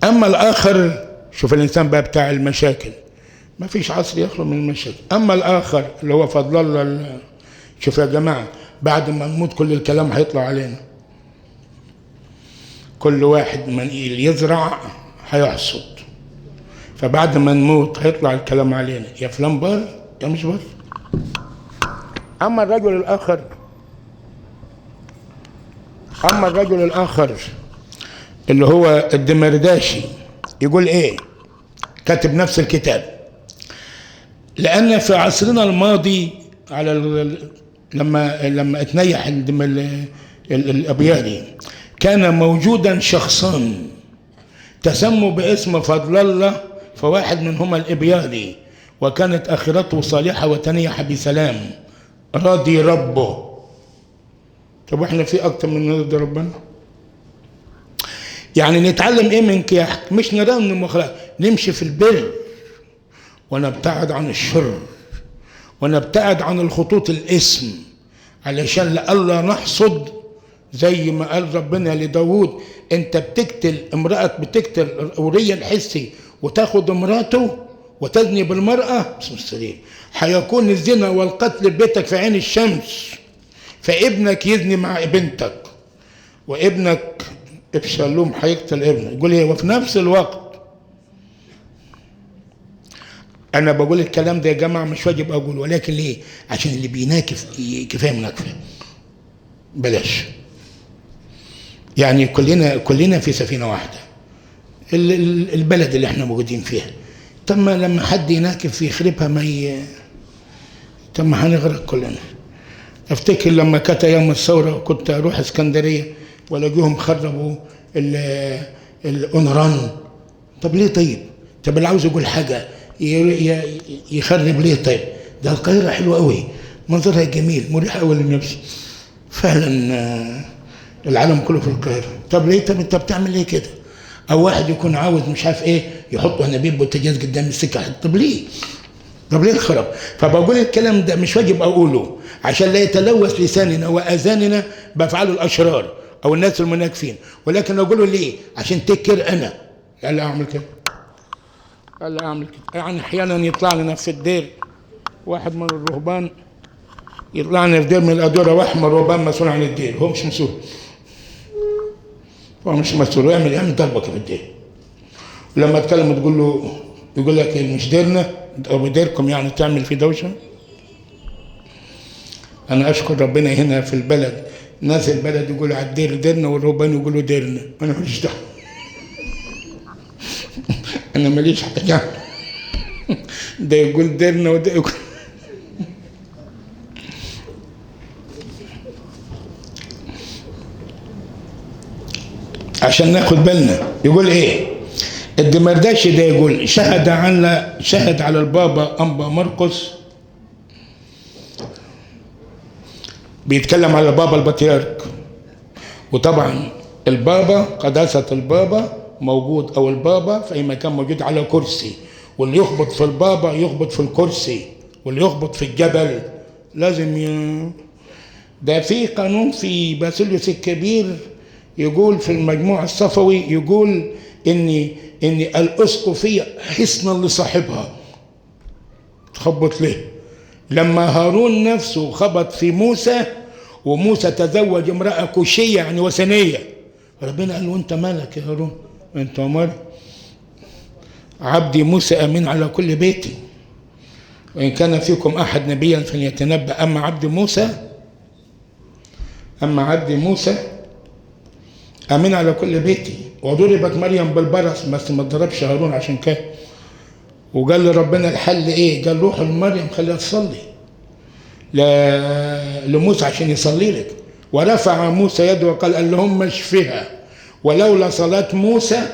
أما الآخر، شوف الإنسان بقى بتاع المشاكل، ما فيش عصر يخلو من المشاكل. أما الآخر اللي هو فضل الله، شوف يا جماعة، بعد ما نموت كل الكلام هيطلع علينا، كل واحد من يزرع هيحصد، فبعد ما نموت هيطلع الكلام علينا، يا فلان بر يا مش بر. أما الرجل الآخر، أما الرجل الآخر اللي هو الدمرداشي، يقول إيه؟ كاتب نفس الكتاب: لأن في عصرنا الماضي على لما اتنيح الأبياري كان موجودا شخصان تسموا باسم فضل الله، فواحد منهما الإبياري، وكانت آخرته صالحة وتنيح بسلام راضي ربه. طب واحنا في أكتر من نرضي ربنا؟ يعني نتعلم إيه من كياحك؟ مش نرمي مخلق، نمشي في البر ونبتعد عن الشر ونبتعد عن الخطوط الاسم، علشان لألا نحصد زي ما قال ربنا لداود: انت بتقتل امرأة، بتقتل أوريا الحسي وتاخد امراته وتزني بالمرأة، بسم السليم، هيكون الزنا والقتل ببيتك في عين الشمس، فابنك يزني مع بنتك، وابنك ابشالوم هيقتل ابنك. يقول ايه؟ وفي نفس الوقت انا بقول الكلام ده يا جماعه مش واجب اقول، ولكن ليه؟ عشان اللي بيناكف كفايه مناكفه، بلاش. يعني كلنا في سفينه واحده، البلد اللي احنا موجودين فيها. طب ما لما حد يناكف يخربها ما طب ما هنغرق كلنا. افتكر لما كانت ايام الثوره كنت اروح اسكندريه والاقيهم خربوا الأونران. طب ليه طيب؟ طب اللي عاوز يقول حاجه يخرب ليه طيب؟ ده القاهره حلوه قوي، منظرها جميل، مريح قوي للنفس. فعلا العالم كله في القاهره. طب ليه؟ طب انت بتعمل ليه كده؟ او واحد يكون عاوز مش عارف ايه يحط انابيب بوتاجاز قدام السكه، طب ليه؟ طب ليه الخراب؟ فبقول الكلام ده مش واجب اقوله عشان لا يتلوث لساننا واذاننا بافعال الاشرار او الناس المناكفين، ولكن اقوله ليه؟ عشان تكر انا. قال اعمل كده، قال اعمل كده. يعني احيانا يطلع لنا في الدير واحد من الرهبان، يطلع لنا في دير من الادوره واحد من الرهبان مسؤول عن الدير، هو مش مسؤول، هو مش مسؤول، ويعمل ضربه في الدير. ولما اتكلم تقول له، يقول لك مش ديرنا او ديركم يعني تعمل فيه دوشه. انا اشكر ربنا هنا في البلد، ناس البلد يقولوا على الدير ديرنا والرهبان يقولوا ديرنا، انا ماليش دعوه، انا ماليش حاجه، ده يقول ديرنا وده يقول. عشان ناخد بالنا. يقول ايه الدمرداشي ده؟ يقول شهد على البابا أنبا مرقس، بيتكلم على البابا البطريرك، وطبعا البابا قداسة البابا موجود، او البابا في اي مكان موجود على كرسي، واللي يخبط في البابا يخبط في الكرسي، واللي يخبط في الجبل لازم ده في قانون في باسيليوس الكبير يقول في المجموع الصفوي، يقول ان الاسقفيه حصنا لصاحبها. تخبط ليه؟ لما هارون نفسه خبط في موسى، وموسى تزوج امرأة كوشية يعني وثنية، ربنا قال له انت مالك يا هارون؟ انت مالك؟ عبدي موسى امين على كل بيتي، وان كان فيكم احد نبيا فليتنبأ، اما عبد موسى، اما عبد موسى امين على كل بيتي. وضربت مريم بالبرص، بس ما ضربش هارون عشان كده. وقال لربنا الحل ايه؟ قال روح لمريم خليها تصلي لموسى عشان يصلي لك. ورفع موسى يده وقال اللهم اشفها، ولولا صلاة موسى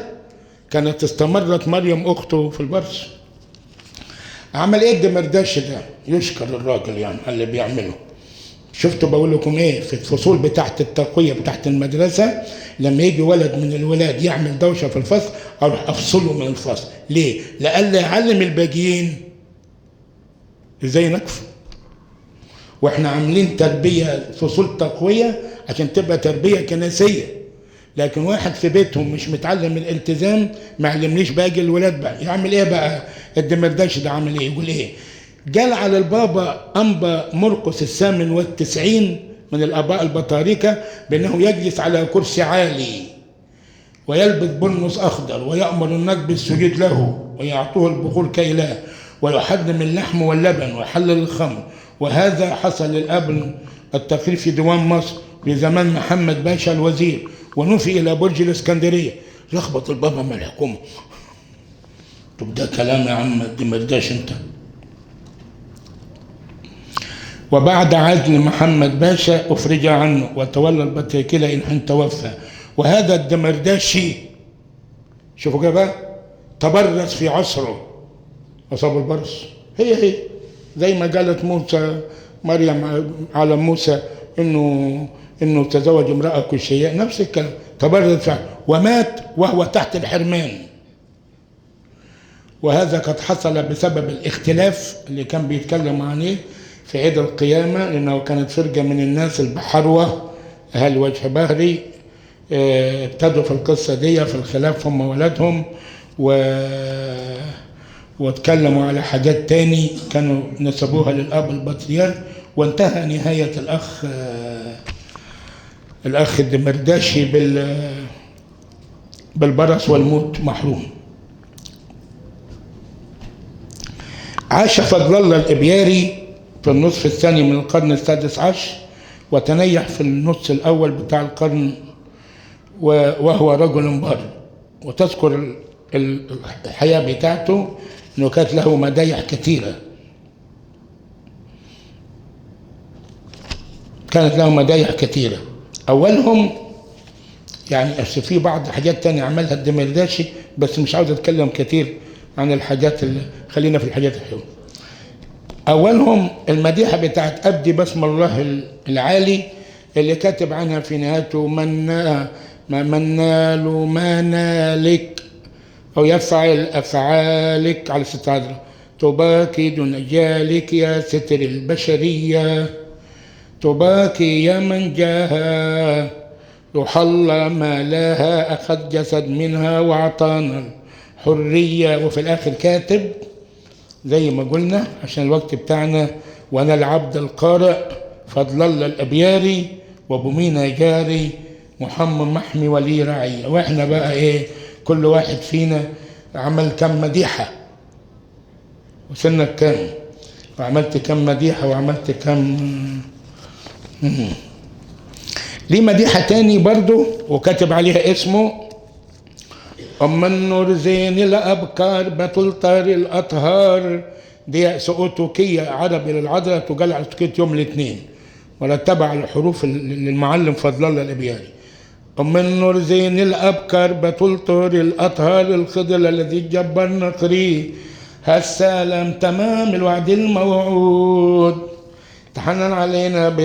كانت استمرت مريم اخته في البرص. عمل ايه الدمرداش ده؟ يشكر الراجل يعني اللي بيعمله. شفتوا بقول لكم ايه في الفصول بتاعت التقويه بتاعت المدرسة، لما يجي ولد من الولاد يعمل دوشه في الفصل اروح افصله من الفصل. ليه؟ لألا يعلم الباقيين ازاي نكفر. واحنا عاملين تربيه فصول تقوية عشان تبقى تربيه كنسية، لكن واحد في بيتهم مش متعلم الالتزام ما علمنيش باقي الولاد بقى يعمل ايه بقى؟ الدمرداش ده عامل ايه؟ يقول ايه؟ قال على البابا أنبا مرقس 98 من الآباء البطاركة بأنه يجلس على كرسي عالي ويلبس برنس أخضر ويأمر الناس بالسجود له ويعطوه البخور كإله ويحرم اللحم واللبن ويحلل الخمر. وهذا حصل للأب التقرير في ديوان مصر في زمان محمد باشا الوزير، ونفي إلى برج الإسكندرية. لخبط البابا مع الحكومة. طب ده كلام يا عم الدمرداش انت. وبعد عزل محمد باشا أفرج عنه وتولى البطريركية إلى حين توفى. وهذا الدمرداشي شوفوا كده بقى تبرز في عصره، أصاب البرص. هي هي زي ما قالت موسى مريم على موسى إنه تزوج امرأة كوشية، نفس الكلام، تبرز في عصره ومات وهو تحت الحرمان. وهذا قد حصل بسبب الاختلاف اللي كان بيتكلم عنه في عيد القيامة، لأنه كانت فرقة من الناس البحروة أهل وجه بهري ابتدوا في القصة دي في الخلاف هم ولادهم، واتكلموا على حاجات تاني كانوا نسبوها للأب البطريرك. وانتهى نهاية الأخ الدمرداشي بالبرص والموت محروم. عاش فضل الله الإبياري في النصف الثاني من القرن السادس عشر، وتنيح في النص الأول بتاع القرن، وهو رجل بار. وتذكر الحياة بتاعته أنه كانت له مدايح كثيرة، كانت له مدايح كثيرة. أولهم يعني في بعض حاجات تانية عملها الدمرداشي، بس مش عاوز أتكلم كثير عن الحاجات اللي خلينا في الحاجات الحلوة. أولهم المديحة بتاعت أبدي بسم الله العالي اللي كاتب عنها في نهايته من نال ما نالك أو يفعل أفعالك على ست عذراء تباكي دون جالك يا ستر البشرية، تباكي يا من جاها يحل ما لها أخذ جسد منها وأعطانا الحرية. وفي الآخر كاتب زي ما قلنا عشان الوقت بتاعنا: وانا العبد القارئ فضل الله الابياري وابو مينا جاري محمد محمي ولي رعي. واحنا بقى ايه؟ كل واحد فينا عمل كم مديحه، وصلنا كام، وعملت كم مديحه، وعملت كم. ليه مديحه تاني برضو وكاتب عليها اسمه: أم النور زين الأبكار بتلطر الأطهار. دي سؤوتوكية عربي للعذراء تجلع أوتوكية يوم الاثنين، ورتبها على الحروف للمعلم فضل الله الإبياري. أم النور زين الأبكار بتلطر الأطهار الخضر الذي جبر نقري هالسلام تمام الوعد الموعود تحنن علينا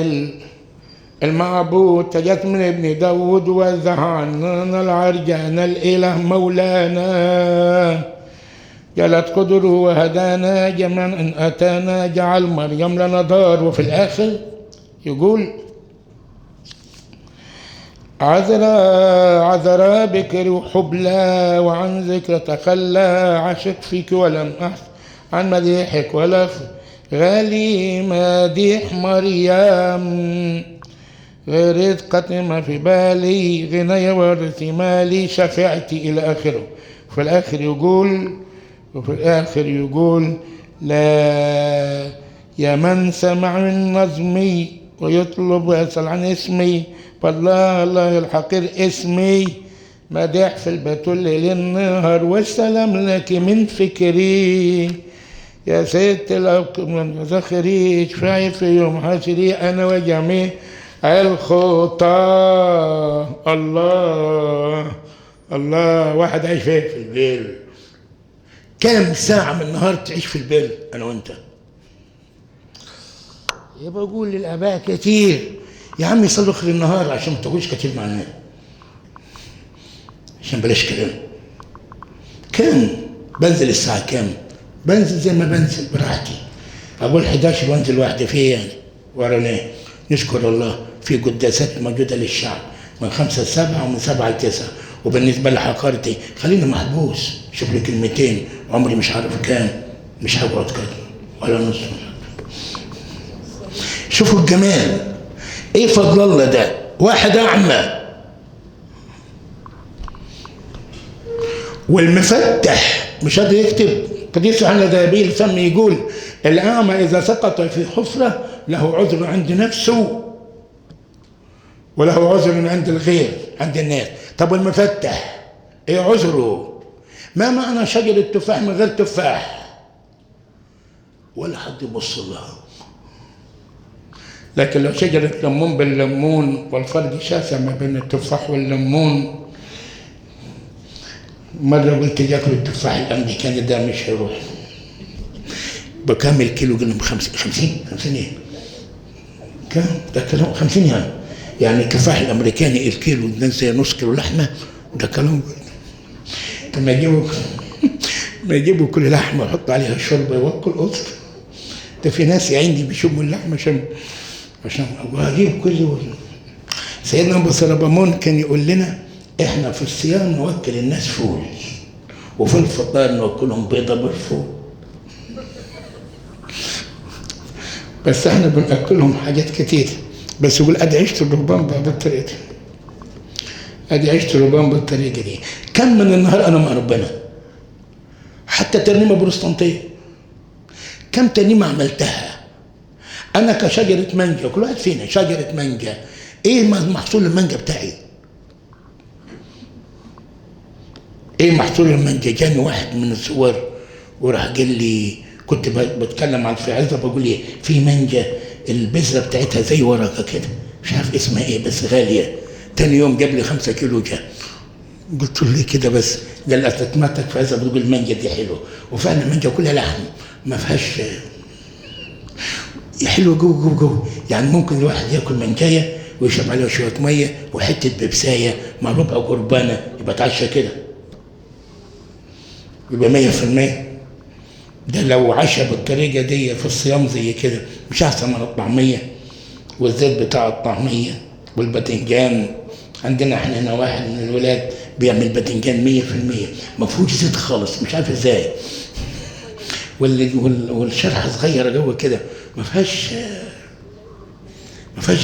المعبود تجت من ابن داود وزع عنا العرجان الإله مولانا جلت قدره وهدانا جميعا إن أتانا جعل مريم لنا دار. وفي الآخر يقول عذرا عذرا بكر وحبلى وعن ذكر تخلى، عشق فيك ولم أحس عن مديحك ولا غالي مديح مريم، غير قتل ما في بالي، غنايا ورث مالي، شفاعتي إلى آخره. وفي الآخر يقول، وفي الآخر يقول لا يا من سمع من نظمي ويطلب ويسأل عن اسمي، فالله الله الحقير اسمي، مدح في البتول ليل النهار، والسلام لك من فكري يا ست من ذخري، اشفعي في يوم حشري أنا وجميع الخطى. الله الله، واحد عايش فين؟ في البيل. كام ساعة من النهار تعيش في البيل أنا وأنت؟ يبقى أقول للآباء كتير يا عم يصلوا آخر النهار عشان ما تقولش كتير مع الناس، عشان بلاش كلام. كام بنزل الساعة كام؟ بنزل زي ما بنزل براحتي، أقول 11 وانزل واحدة فيه يعني ورا. نشكر الله في قداسات موجودة للشعب من 5 ل 7 ومن 7 ل 9. وبالنسبة لحقارتي خليني محبوس، شوف لي كلمتين عمري مش عارف كام، مش هقعد كده ولا نص. شوفوا الجمال، ايه فضل الله ده؟ واحد اعمى والمفتح مش قادر يكتب. قديس يوحنا ذهبي الفم يقول الأعمى إذا سقط في حفرة له عذر عند نفسه وله عذر عند الغير، عند الناس. طب والمفتح ايه عذره؟ ما معنى شجرة تفاح من غير تفاح؟ ولا حد يبص لها. لكن لو شجرة ليمون بالليمون، والفرق شاسع ما بين التفاح والليمون. مرة قلت ياكل التفاح الأمريكاني ده مش هيروح. بكام الكيلو؟ قلنا 50 ايه؟ كام؟ ده كلام 50 يعني. يعني التفاح الأمريكاني الكيلو ده زي نص كيلو لحمة، ده كلام. طب ما يجيبوا كل لحمة ويحطوا عليها شوربة وياكل قطر. ده في ناس يا عيني بيشموا اللحمة عشان وهجيب كل. سيدنا أبو سربامون كان يقول لنا احنا في الصيام نوكل الناس فول، وفي الفطار نوكلهم بيضة بالفول. بس احنا بنأكلهم حاجات كتير. بس يقول ادي عيشة الرهبان بقى بالطريقة دي، ادي عيشة الرهبان بالطريقة دي. كم من النهار انا مع ربنا؟ حتى ترنيمة بروتستانتية كم ترنيمة عملتها انا كشجرة مانجا؟ كل واحد فينا شجرة مانجا. ايه محصول المانجا بتاعي؟ ايه محصول المانجا؟ جاني واحد من الزوار وراح قال لي، كنت بتكلم عن في عزة بقول لي في مانجا البذرة بتاعتها زي ورقة كده، مش عارف اسمها ايه بس غالية. تاني يوم جاب لي 5 كيلو جا. قلت له ليه كده بس؟ قال لي اصل في عزة بتقول المانجا دي حلوة، وفعلا المانجا كلها لحم ما فيهاش، حلوة جوه جوه جوه. يعني ممكن الواحد ياكل مانجايه ويشرب عليها شوية مية وحتة بيبسايه مع ربع قربانه يبقى اتعشى كده، يبقى 100%. ده لو عشى بالطريقة دي في الصيام زي كده مش احسن من الطعمية والزيت بتاع الطعمية والباذنجان؟ عندنا احنا هنا واحد من الولاد بيعمل باذنجان 100% ما فيهوش زيت خالص، مش عارف ازاي، والشرحه صغيرة جوه كده ما فيهاش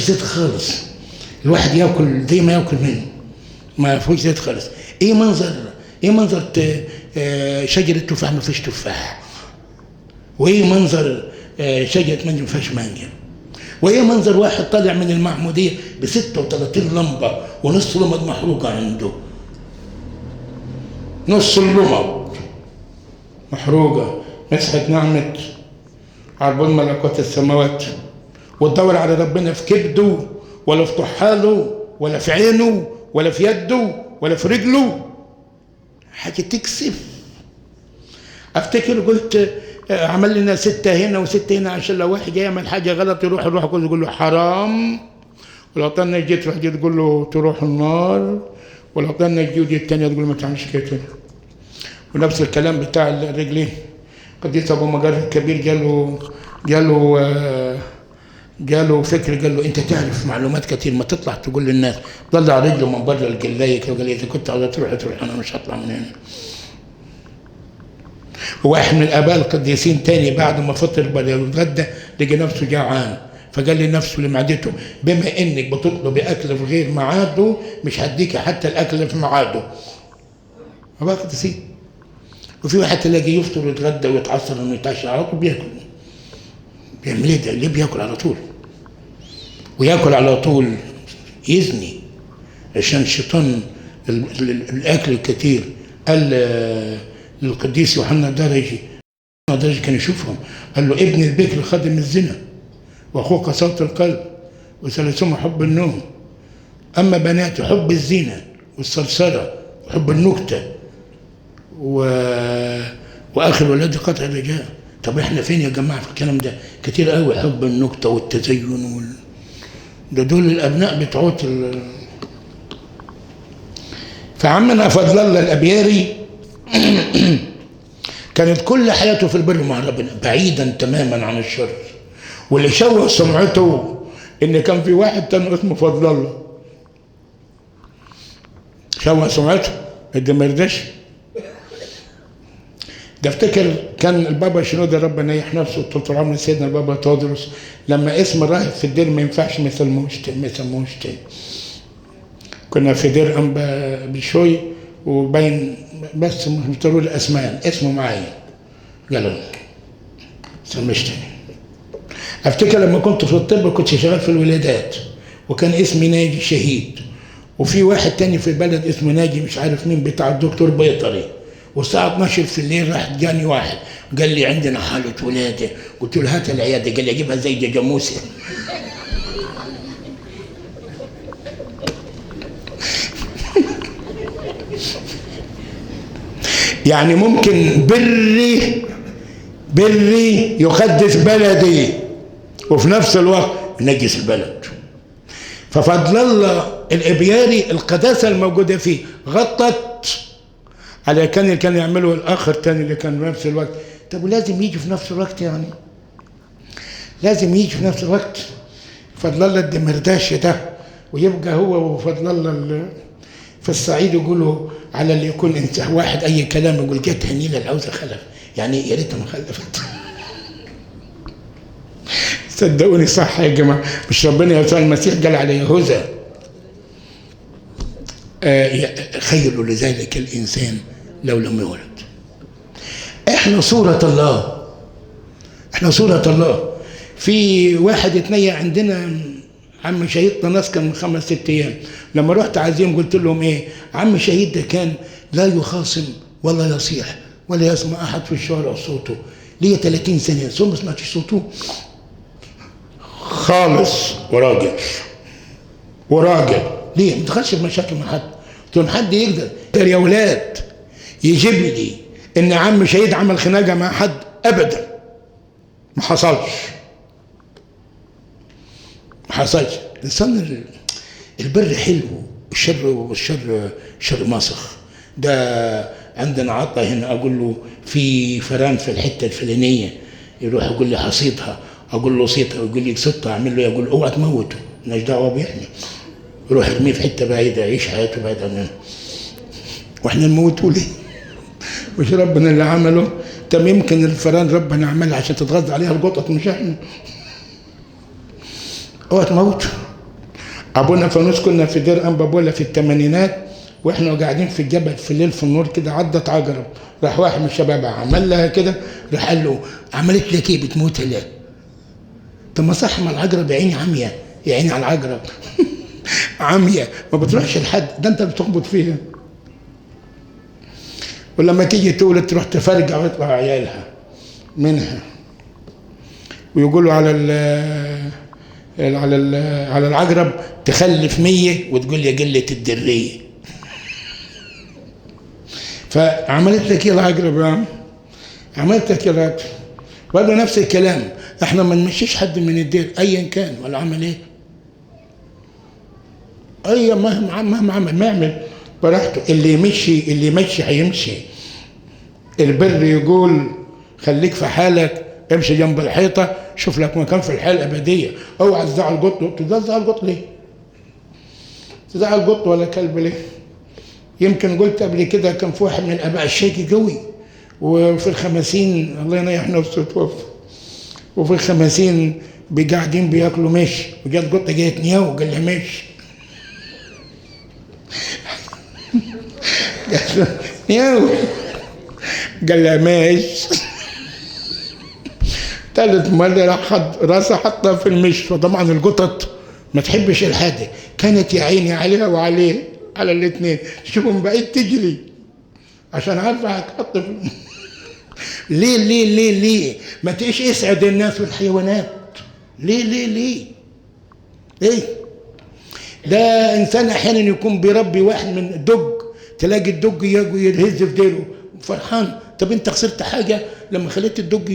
زيت خالص. الواحد ياكل زي ما ياكل منه، ما فيهوش زيت خالص. ايه منظر، ايه منظر شجرة تفاح ما فيش تفاح؟ وايه منظر شجرة مانجا ما فيهاش مانجا؟ وايه منظر واحد طالع من المعمودية ب 36 لمبة ونص لمبة محروقة عنده؟ نص اللمبة محروقة. مسحت نعمه عربون ملكوت السماوات، وتدور على ربنا في كبده ولا في طحاله ولا في عينه ولا في يده ولا في رجله. حاجة تكسف. افتكر قلت عمل لنا 6 هنا و6 هنا عشان لو واحد جاي يعمل حاجة غلط يروح يقول له حرام، ولو طلنا جيت تروح تقول له تروح النار، ولو طلنا جيت الثانية تقول له ما تعملش كده. ونفس الكلام بتاع الرجلين. قديس ابو مجرد الكبير جاله جاله فكر، قال له انت تعرف معلومات كتير، ما تطلع تقول للناس. طلع رجله من بره الجلايه كده وقال اذا كنت عاوز تروح تروح، انا مش هطلع من هنا. واحد من الاباء القديسين تاني بعد ما فطر واتغدى لقى نفسه جعان، فقال لنفسه لمعدته بما انك بتطلبي اكل في غير ميعاده مش هديكي حتى الاكل في ميعاده. اباء القديسين. وفي واحد تلاقي يفطر ويتغدى ويتعصر انه يتعشى على طول بياكل. بيعمل ايه ده؟ ليه بياكل على طول؟ وياكل على طول يزني، عشان الشيطان الاكل الكثير. قال للقديس يوحنا درجي، يوحنا درجي كان يشوفهم، قال له ابن البكر خادم الزنا، واخوك صوت القلب، وثالثهما حب النوم، اما بناته حب الزينة والصرصره وحب النكتة واخر ولادي قطع الرجاء. طب احنا فين يا جماعة في الكلام ده؟ كتير قوي حب النكتة والتزين ده دول الابناء بتوع فعمنا فضل الله الابياري كانت كل حياته في البر مع ربنا، بعيدا تماما عن الشر. واللي شوه سمعته ان كان في واحد تاني اسمه فضل الله، شوه سمعته اللي ما يرضاش ده. افتكر كان البابا شنودة ربنا يريح نفسه طول عمر سيدنا البابا تودرس لما اسم الراهب في الدير ما ينفعش ما يسموهوش تاني. كنا في دير انبا بشوي وبين بس مش ضروري الاسماء، اسمه معايا قالوا سميش تاني. افتكر لما كنت في الطب كنت شغال في الولادات، وكان اسمي ناجي شهيد، وفي واحد تاني في البلد اسمه ناجي مش عارف مين بتاع الدكتور بيطري. والساعة 12 في الليل راح جاني واحد قال لي عندنا حالة ولادة، قلت له هات العيادة، قال لي اجيبها زي جاموسة. يعني ممكن بري يقدس بلدي وفي نفس الوقت ينجس البلد. ففضل الله الإبياري القداسة الموجودة فيه غطت على كان اللي كان يعمله الآخر تاني اللي كان في نفس الوقت. طب ولازم يجي في نفس الوقت، يعني لازم يجي في نفس الوقت فضل الله الدمرداش ده، ويبقى هو وفضل الله في الصعيد يقولوا على اللي يكون انت واحد اي كلام يقول جت هنيله العوزه خلف، يعني يا ريتها ما خلفت. صدقوني صح يا جماعة، مش ربنا يسوع المسيح قال على يهوذا خير لذلك الانسان لو لم يولد. احنا صوره الله، احنا صوره الله. في واحد اتنين عندنا عم شهيد ناس كان من 5 6 ايام، لما رحت عزيم قلت لهم ايه؟ عم شهيد ده كان لا يخاصم ولا يصيح ولا يسمع احد في الشارع صوته، ليه 30 سنة ثم ما سمعتش صوته خالص. وراجل وراجل ليه؟ ما دخلش في مشاكل مع حد. قلت لهم حد يقدر يا ولاد يجيب لي ان عم شهيد عمل خناقه مع حد؟ ابدا ما حصلش، ما حصلش. الانسان البر حلو، الشر والشر شر ماسخ. ده عندنا عطا هنا اقول له في فران في الحتة الفلانية، يروح يقول لي حصيتها، اقول له صيتها، ويقول لي صيتها، اعمل له، يقول اوعى تموته، مالناش دعوه بيه احنا، يروح يرميه في حتة بعيدة يعيش حياته بعيد عننا، واحنا نموته ليه؟ مش ربنا اللي عمله؟ طب يمكن الفران ربنا عملها عشان تتغذى عليها القطط مش احنا. اوعى تموت. ابونا فانوس كنا في دير انبا بولا في الثمانينات، واحنا قاعدين في الجبل في الليل في النور كده، عدت عجرب، راح واحد من الشباب عمل لها كده، راح قال له عملت لك ايه بتموت ليه؟ طب ما صح، ما العجرب يا عيني عمية، يا عيني على العجرب عمية ما بتروحش لحد، ده انت بتخبط فيها. ولما تيجي تولد تروح تفرجع ويطلع عيالها منها، ويقولوا على ال على ال على العجرب تخلف 100 وتقول يا قلة الدرية. فعملت لك ايه العجرب يا عم؟ عملت لك ايه العجرب؟ برضه نفس الكلام، احنا ما نمشيش حد من الدير ايا كان ولا عمل ايه، اي مهما مهما عمل ما يعمل براحته، اللي يمشي اللي يمشي هيمشي. البر يقول خليك في حالك، امشي جنب الحيطة، شوف لك مكان في الحياة الابدية. اوعى تزعل قط. تزعل قط ليه؟ تزعل قط ولا كلب ليه؟ يمكن قلت قبل كده كان في واحد من الاباء الشيكي قوي، وفي الخمسين الله ينيح نفسه توفى، وفي الخمسين قاعدين بياكلوا مش، وجت قطة جاية نياو وقال لها مش. نياو قال لها مش. ثالث مرة راح حط راسه حطها في المش. فطبعا القطط ما تحبش الحاجة، كانت يا عيني عليها وعليه، على الاثنين، شوفوا من بعيد تجري عشان عارفه هتحط في. ليه ليه ليه ليه ما تعيش اسعد الناس والحيوانات؟ ليه ليه ليه ليه؟ ده انسان احيانا يكون بيربي واحد من دج، تلاقي الدج يهز في ديله فرحان. طب انت خسرت حاجة لما خليت الدج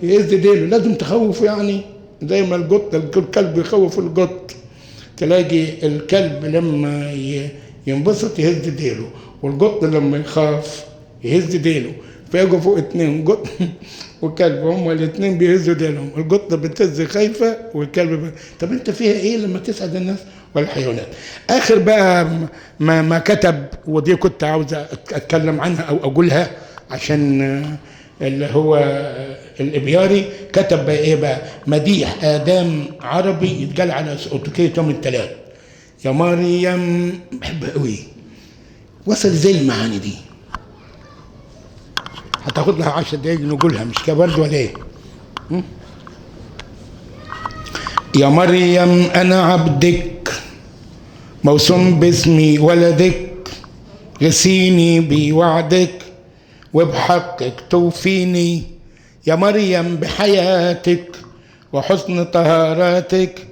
يهز ديله؟ لازم تخوفه يعني، زي ما القط الكلب يخوف القط. تلاقي الكلب لما ينبسط يهز ديله، والقط لما يخاف يهز ديله. فيجوا فوق اتنين، قط وكلب، هما الاتنين بيهزوا ديلهم، القطة بتهز خايفة والكلب طب انت فيها ايه لما تسعد الناس والحيوانات؟ اخر بقى ما كتب، ودي كنت عاوز اتكلم عنها او اقولها عشان اللي هو الابياري كتب بقى ايه بقى؟ مديح ادام عربي يتقال على اوتوكيه يوم الثلاث. يا مريم بحبها قوي، وصل زي المعاني دي، هتاخد لها 10 دقايق نقولها، مش كده برضه ولا ايه؟ يا مريم انا عبدك، موسوم باسمي ولدك، غسيني بوعدك وبحقك توفيني. يا مريم بحياتك وحسن طهاراتك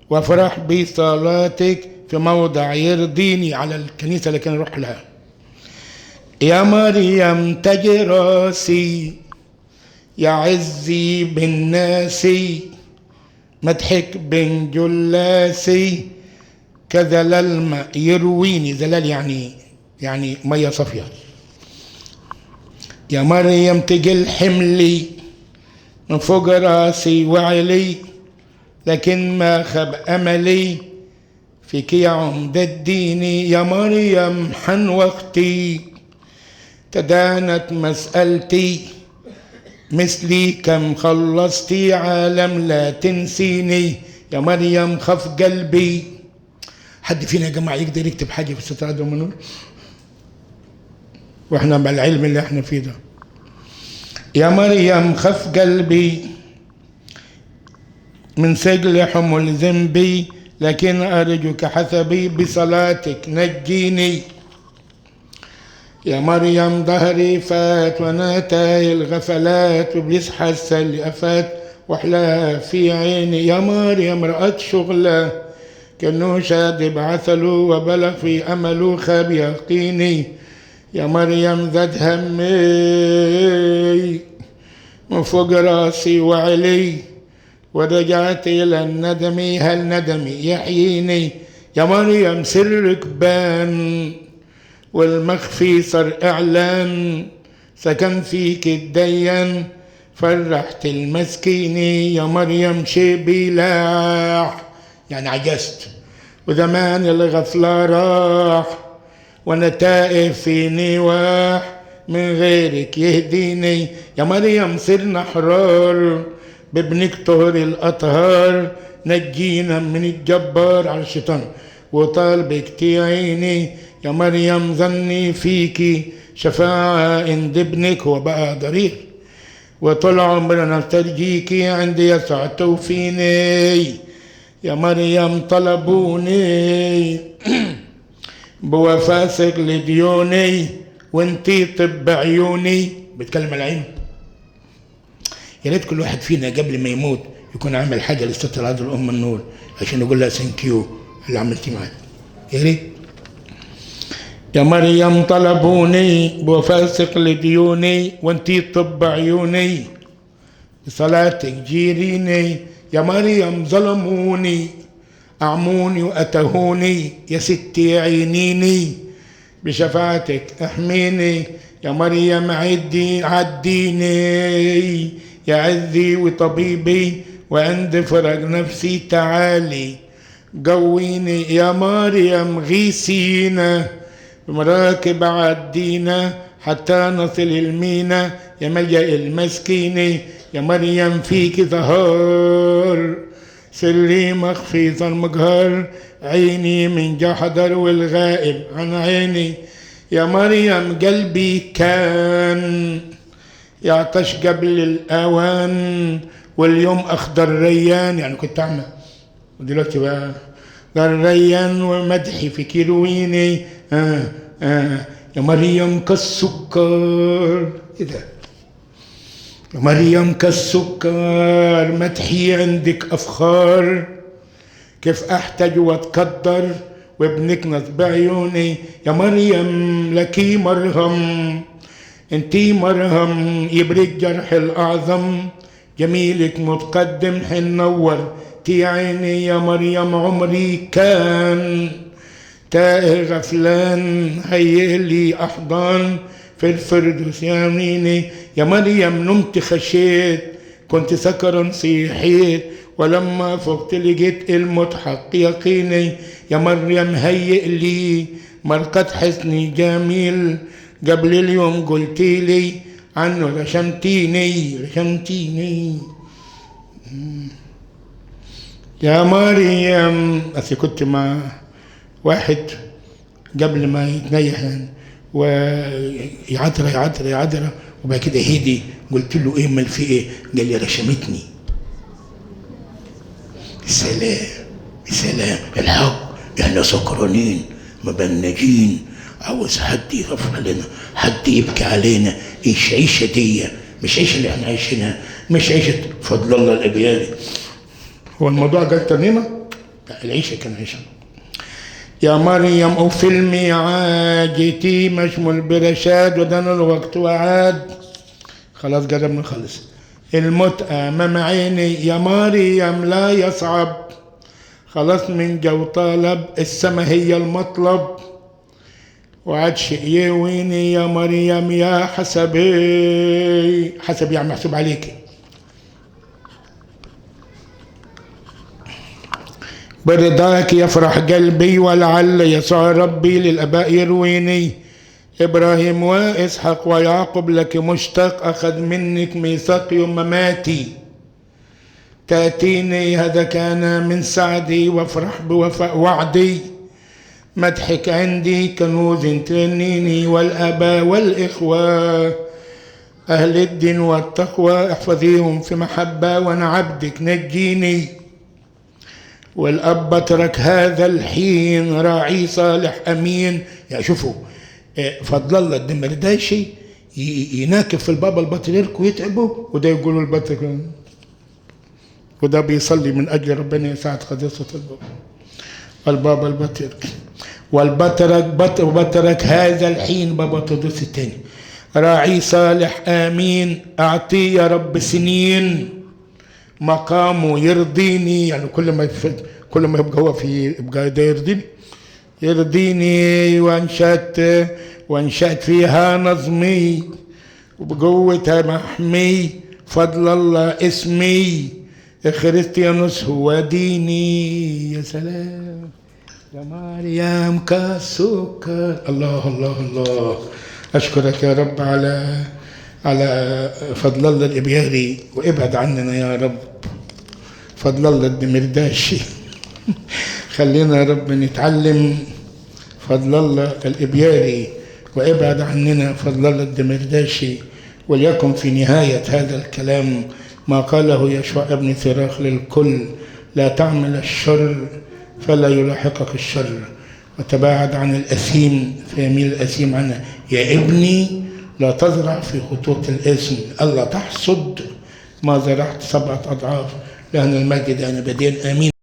وافرح بصلاتك في موضع يرضيني، على الكنيسة اللي كان يروح لها. يا مريم تاج راسي، يا عزي بالناس، مدحك بن جلاسي، كذلال ما يرويني. زلال يعني مية صافية. يا مريم تجل حملي من فوق راسي وعلي، لكن ما خاب املي فيك يا عمدة ديني. يا مريم حن وقتي، تدانت مسألتي، مثلي كم خلصتي عالم لا تنسيني. يا مريم خف قلبي. حد فينا يا جماعة يقدر يكتب حاجة في الستر عدو منور؟ واحنا مع العلم اللي احنا فيه ده. يا مريم خف قلبي من سجل حمل ذنبي، لكن أرجوك حسبي بصلاتك نجيني. يا مريم ظهري فات وانا تايه الغفلات، وابليس حس اللي افات وحلاها في عيني. يا مريم رأت شغله كأنه شاد بعثله، وبلغ في امله خاب يقيني. يا مريم زاد همي من فوق راسي وعلي، ورجعت الى الندم هل ندمي يحييني. يا مريم سرك بان والمخفي صار اعلان، سكن فيك الدين فرحت المسكين. يا مريم شبي لاح، يعني عجزت وزمان الغفلة راح، وانا تائه في نواح من غيرك يهديني. يا مريم صرنا احرار بابنك طهر الاطهار، نجينا من الجبار على الشيطان وطالبك تعيني. يا مريم ظني فيكي شفاعة عند ابنك، هو بقى ضرير، وطول عمرنا نرجيكي عند يسوع توفيني. يا مريم طلبوني بوفاسك لديوني، وانتي طب عيوني. بيتكلم على العين. يا ريت كل واحد فينا قبل ما يموت يكون عامل حاجة للست العذراء الام النور عشان يقول لها thank you اللي عملتيه معايا. يا ريت. يا مريم طلبوني بوفاسق لديوني، وانتي طب عيوني بصلاتك جيريني. يا مريم ظلموني أعموني وأتهوني، يا ستي عينيني بشفاعتك احميني. يا مريم عديني، يا عزي وطبيبي وعند فرج نفسي تعالي قويني. يا مريم غيثينا بمراكب عدينا حتى نصل المينا، يا ملجأ المسكين. يا مريم فيك ظهر سري مخفي المجهر، عيني من جحدر والغائب عن عيني. يا مريم قلبي كان يعطش قبل الأوان، واليوم أخضر ريان، يعني كنت أعمى ودلوقتي بقى ريان ومدحي في كيرويني. يا مريم كالسكر، إيه ده؟ يا مريم كالسكر مدحي عندك أفخار، كيف أحتاج وأتقدر وابنك نصب عيوني. يا مريم لك مرهم، انتي مرهم يبرد جرح الأعظم، جميلك متقدم حنور تي عيني. يا مريم عمري كان تائه غفلان، هيئ لي أحضان في الفردوس يا عيني. يا مريم نمت خشيت كنت سكرا صيحيت، ولما فقت لقيت المتحق يقيني. يا مريم هيئ لي مرقد حسني جميل، قبل اليوم قلتي لي عنه رشمتيني رشمتيني. يا مريم، أصل كنت مع واحد قبل ما يتنيح يعني، ويعذرة يعذرة يعذرة، وبعد كده هدي. قلت له ايه مال في ايه؟ قال لي رشمتني. سلام سلام الحق، احنا سكرانين مبنجين، عاوز حد يغفر لنا، حد يبكي علينا. ايش عيشه دي؟ مش عيشه اللي احنا عايشينها، مش عيشه فضل الله الابياري. هو الموضوع جال ترنيمه؟ لا، العيشه كان عيشه. يا مريم وفي الميعاد جيتي مشمول برشاد، ودنا الوقت وعاد. خلاص قربنا نخلص. الموت امام عيني يا مريم لا يصعب، خلاص من جو طلب السما هي المطلب، وعاد يويني يا مريم يا حسبي، حسب يعني محسوب عليكي. برضاك يفرح قلبي، ولعل يسوع ربي للآباء يرويني. إبراهيم وإسحاق ويعقوب لك مشتاق، أخذ منك ميثاق يوم مماتي تأتيني. هذا كان من سعدي وافرح بوفاء وعدي، مدحك عندي كنوز ترنيني. والآباء والإخوة أهل الدين والتقوى، احفظيهم في محبة وأنا عبدك نجيني. والأب ترك هذا الحين راعي صالح أمين. يعني شوفوا فضل الله الدمرداشي يناكف في البابا البطريرك ويتعبه، وده يقولوا البطريرك، وده بيصلي من أجل ربنا يساعد قداسة البابا البطريرك. والبطرك بطرك هذا الحين بابا تدوس الثاني راعي صالح آمين، أعطي يا رب سنين مقامه يرضيني. يعني كل ما يبقى هو في يبقى ده يرضيني يرضيني. وانشأت فيها نظمي وبقوتها محمي، فضل الله اسمي خريستيانوس هو ديني. يا سلام يا مريم كالسكر. الله الله الله، أشكرك يا رب على فضل الله الإبياري، وابعد عننا يا رب فضل الله الدمرداشي. خلينا يا رب نتعلم فضل الله الإبياري، وابعد عننا فضل الله الدمرداشي. وليكن في نهاية هذا الكلام ما قاله يشوع ابن سراخ للكل: لا تعمل الشر فلا يلاحقك الشر، وتباعد عن الأثيم فيميل الأثيم عنه. يا ابني لا تزرع في خطوط الإثم، ألا تحصد ما زرعت 7 أضعاف. لأن المجد أنا بدين. آمين.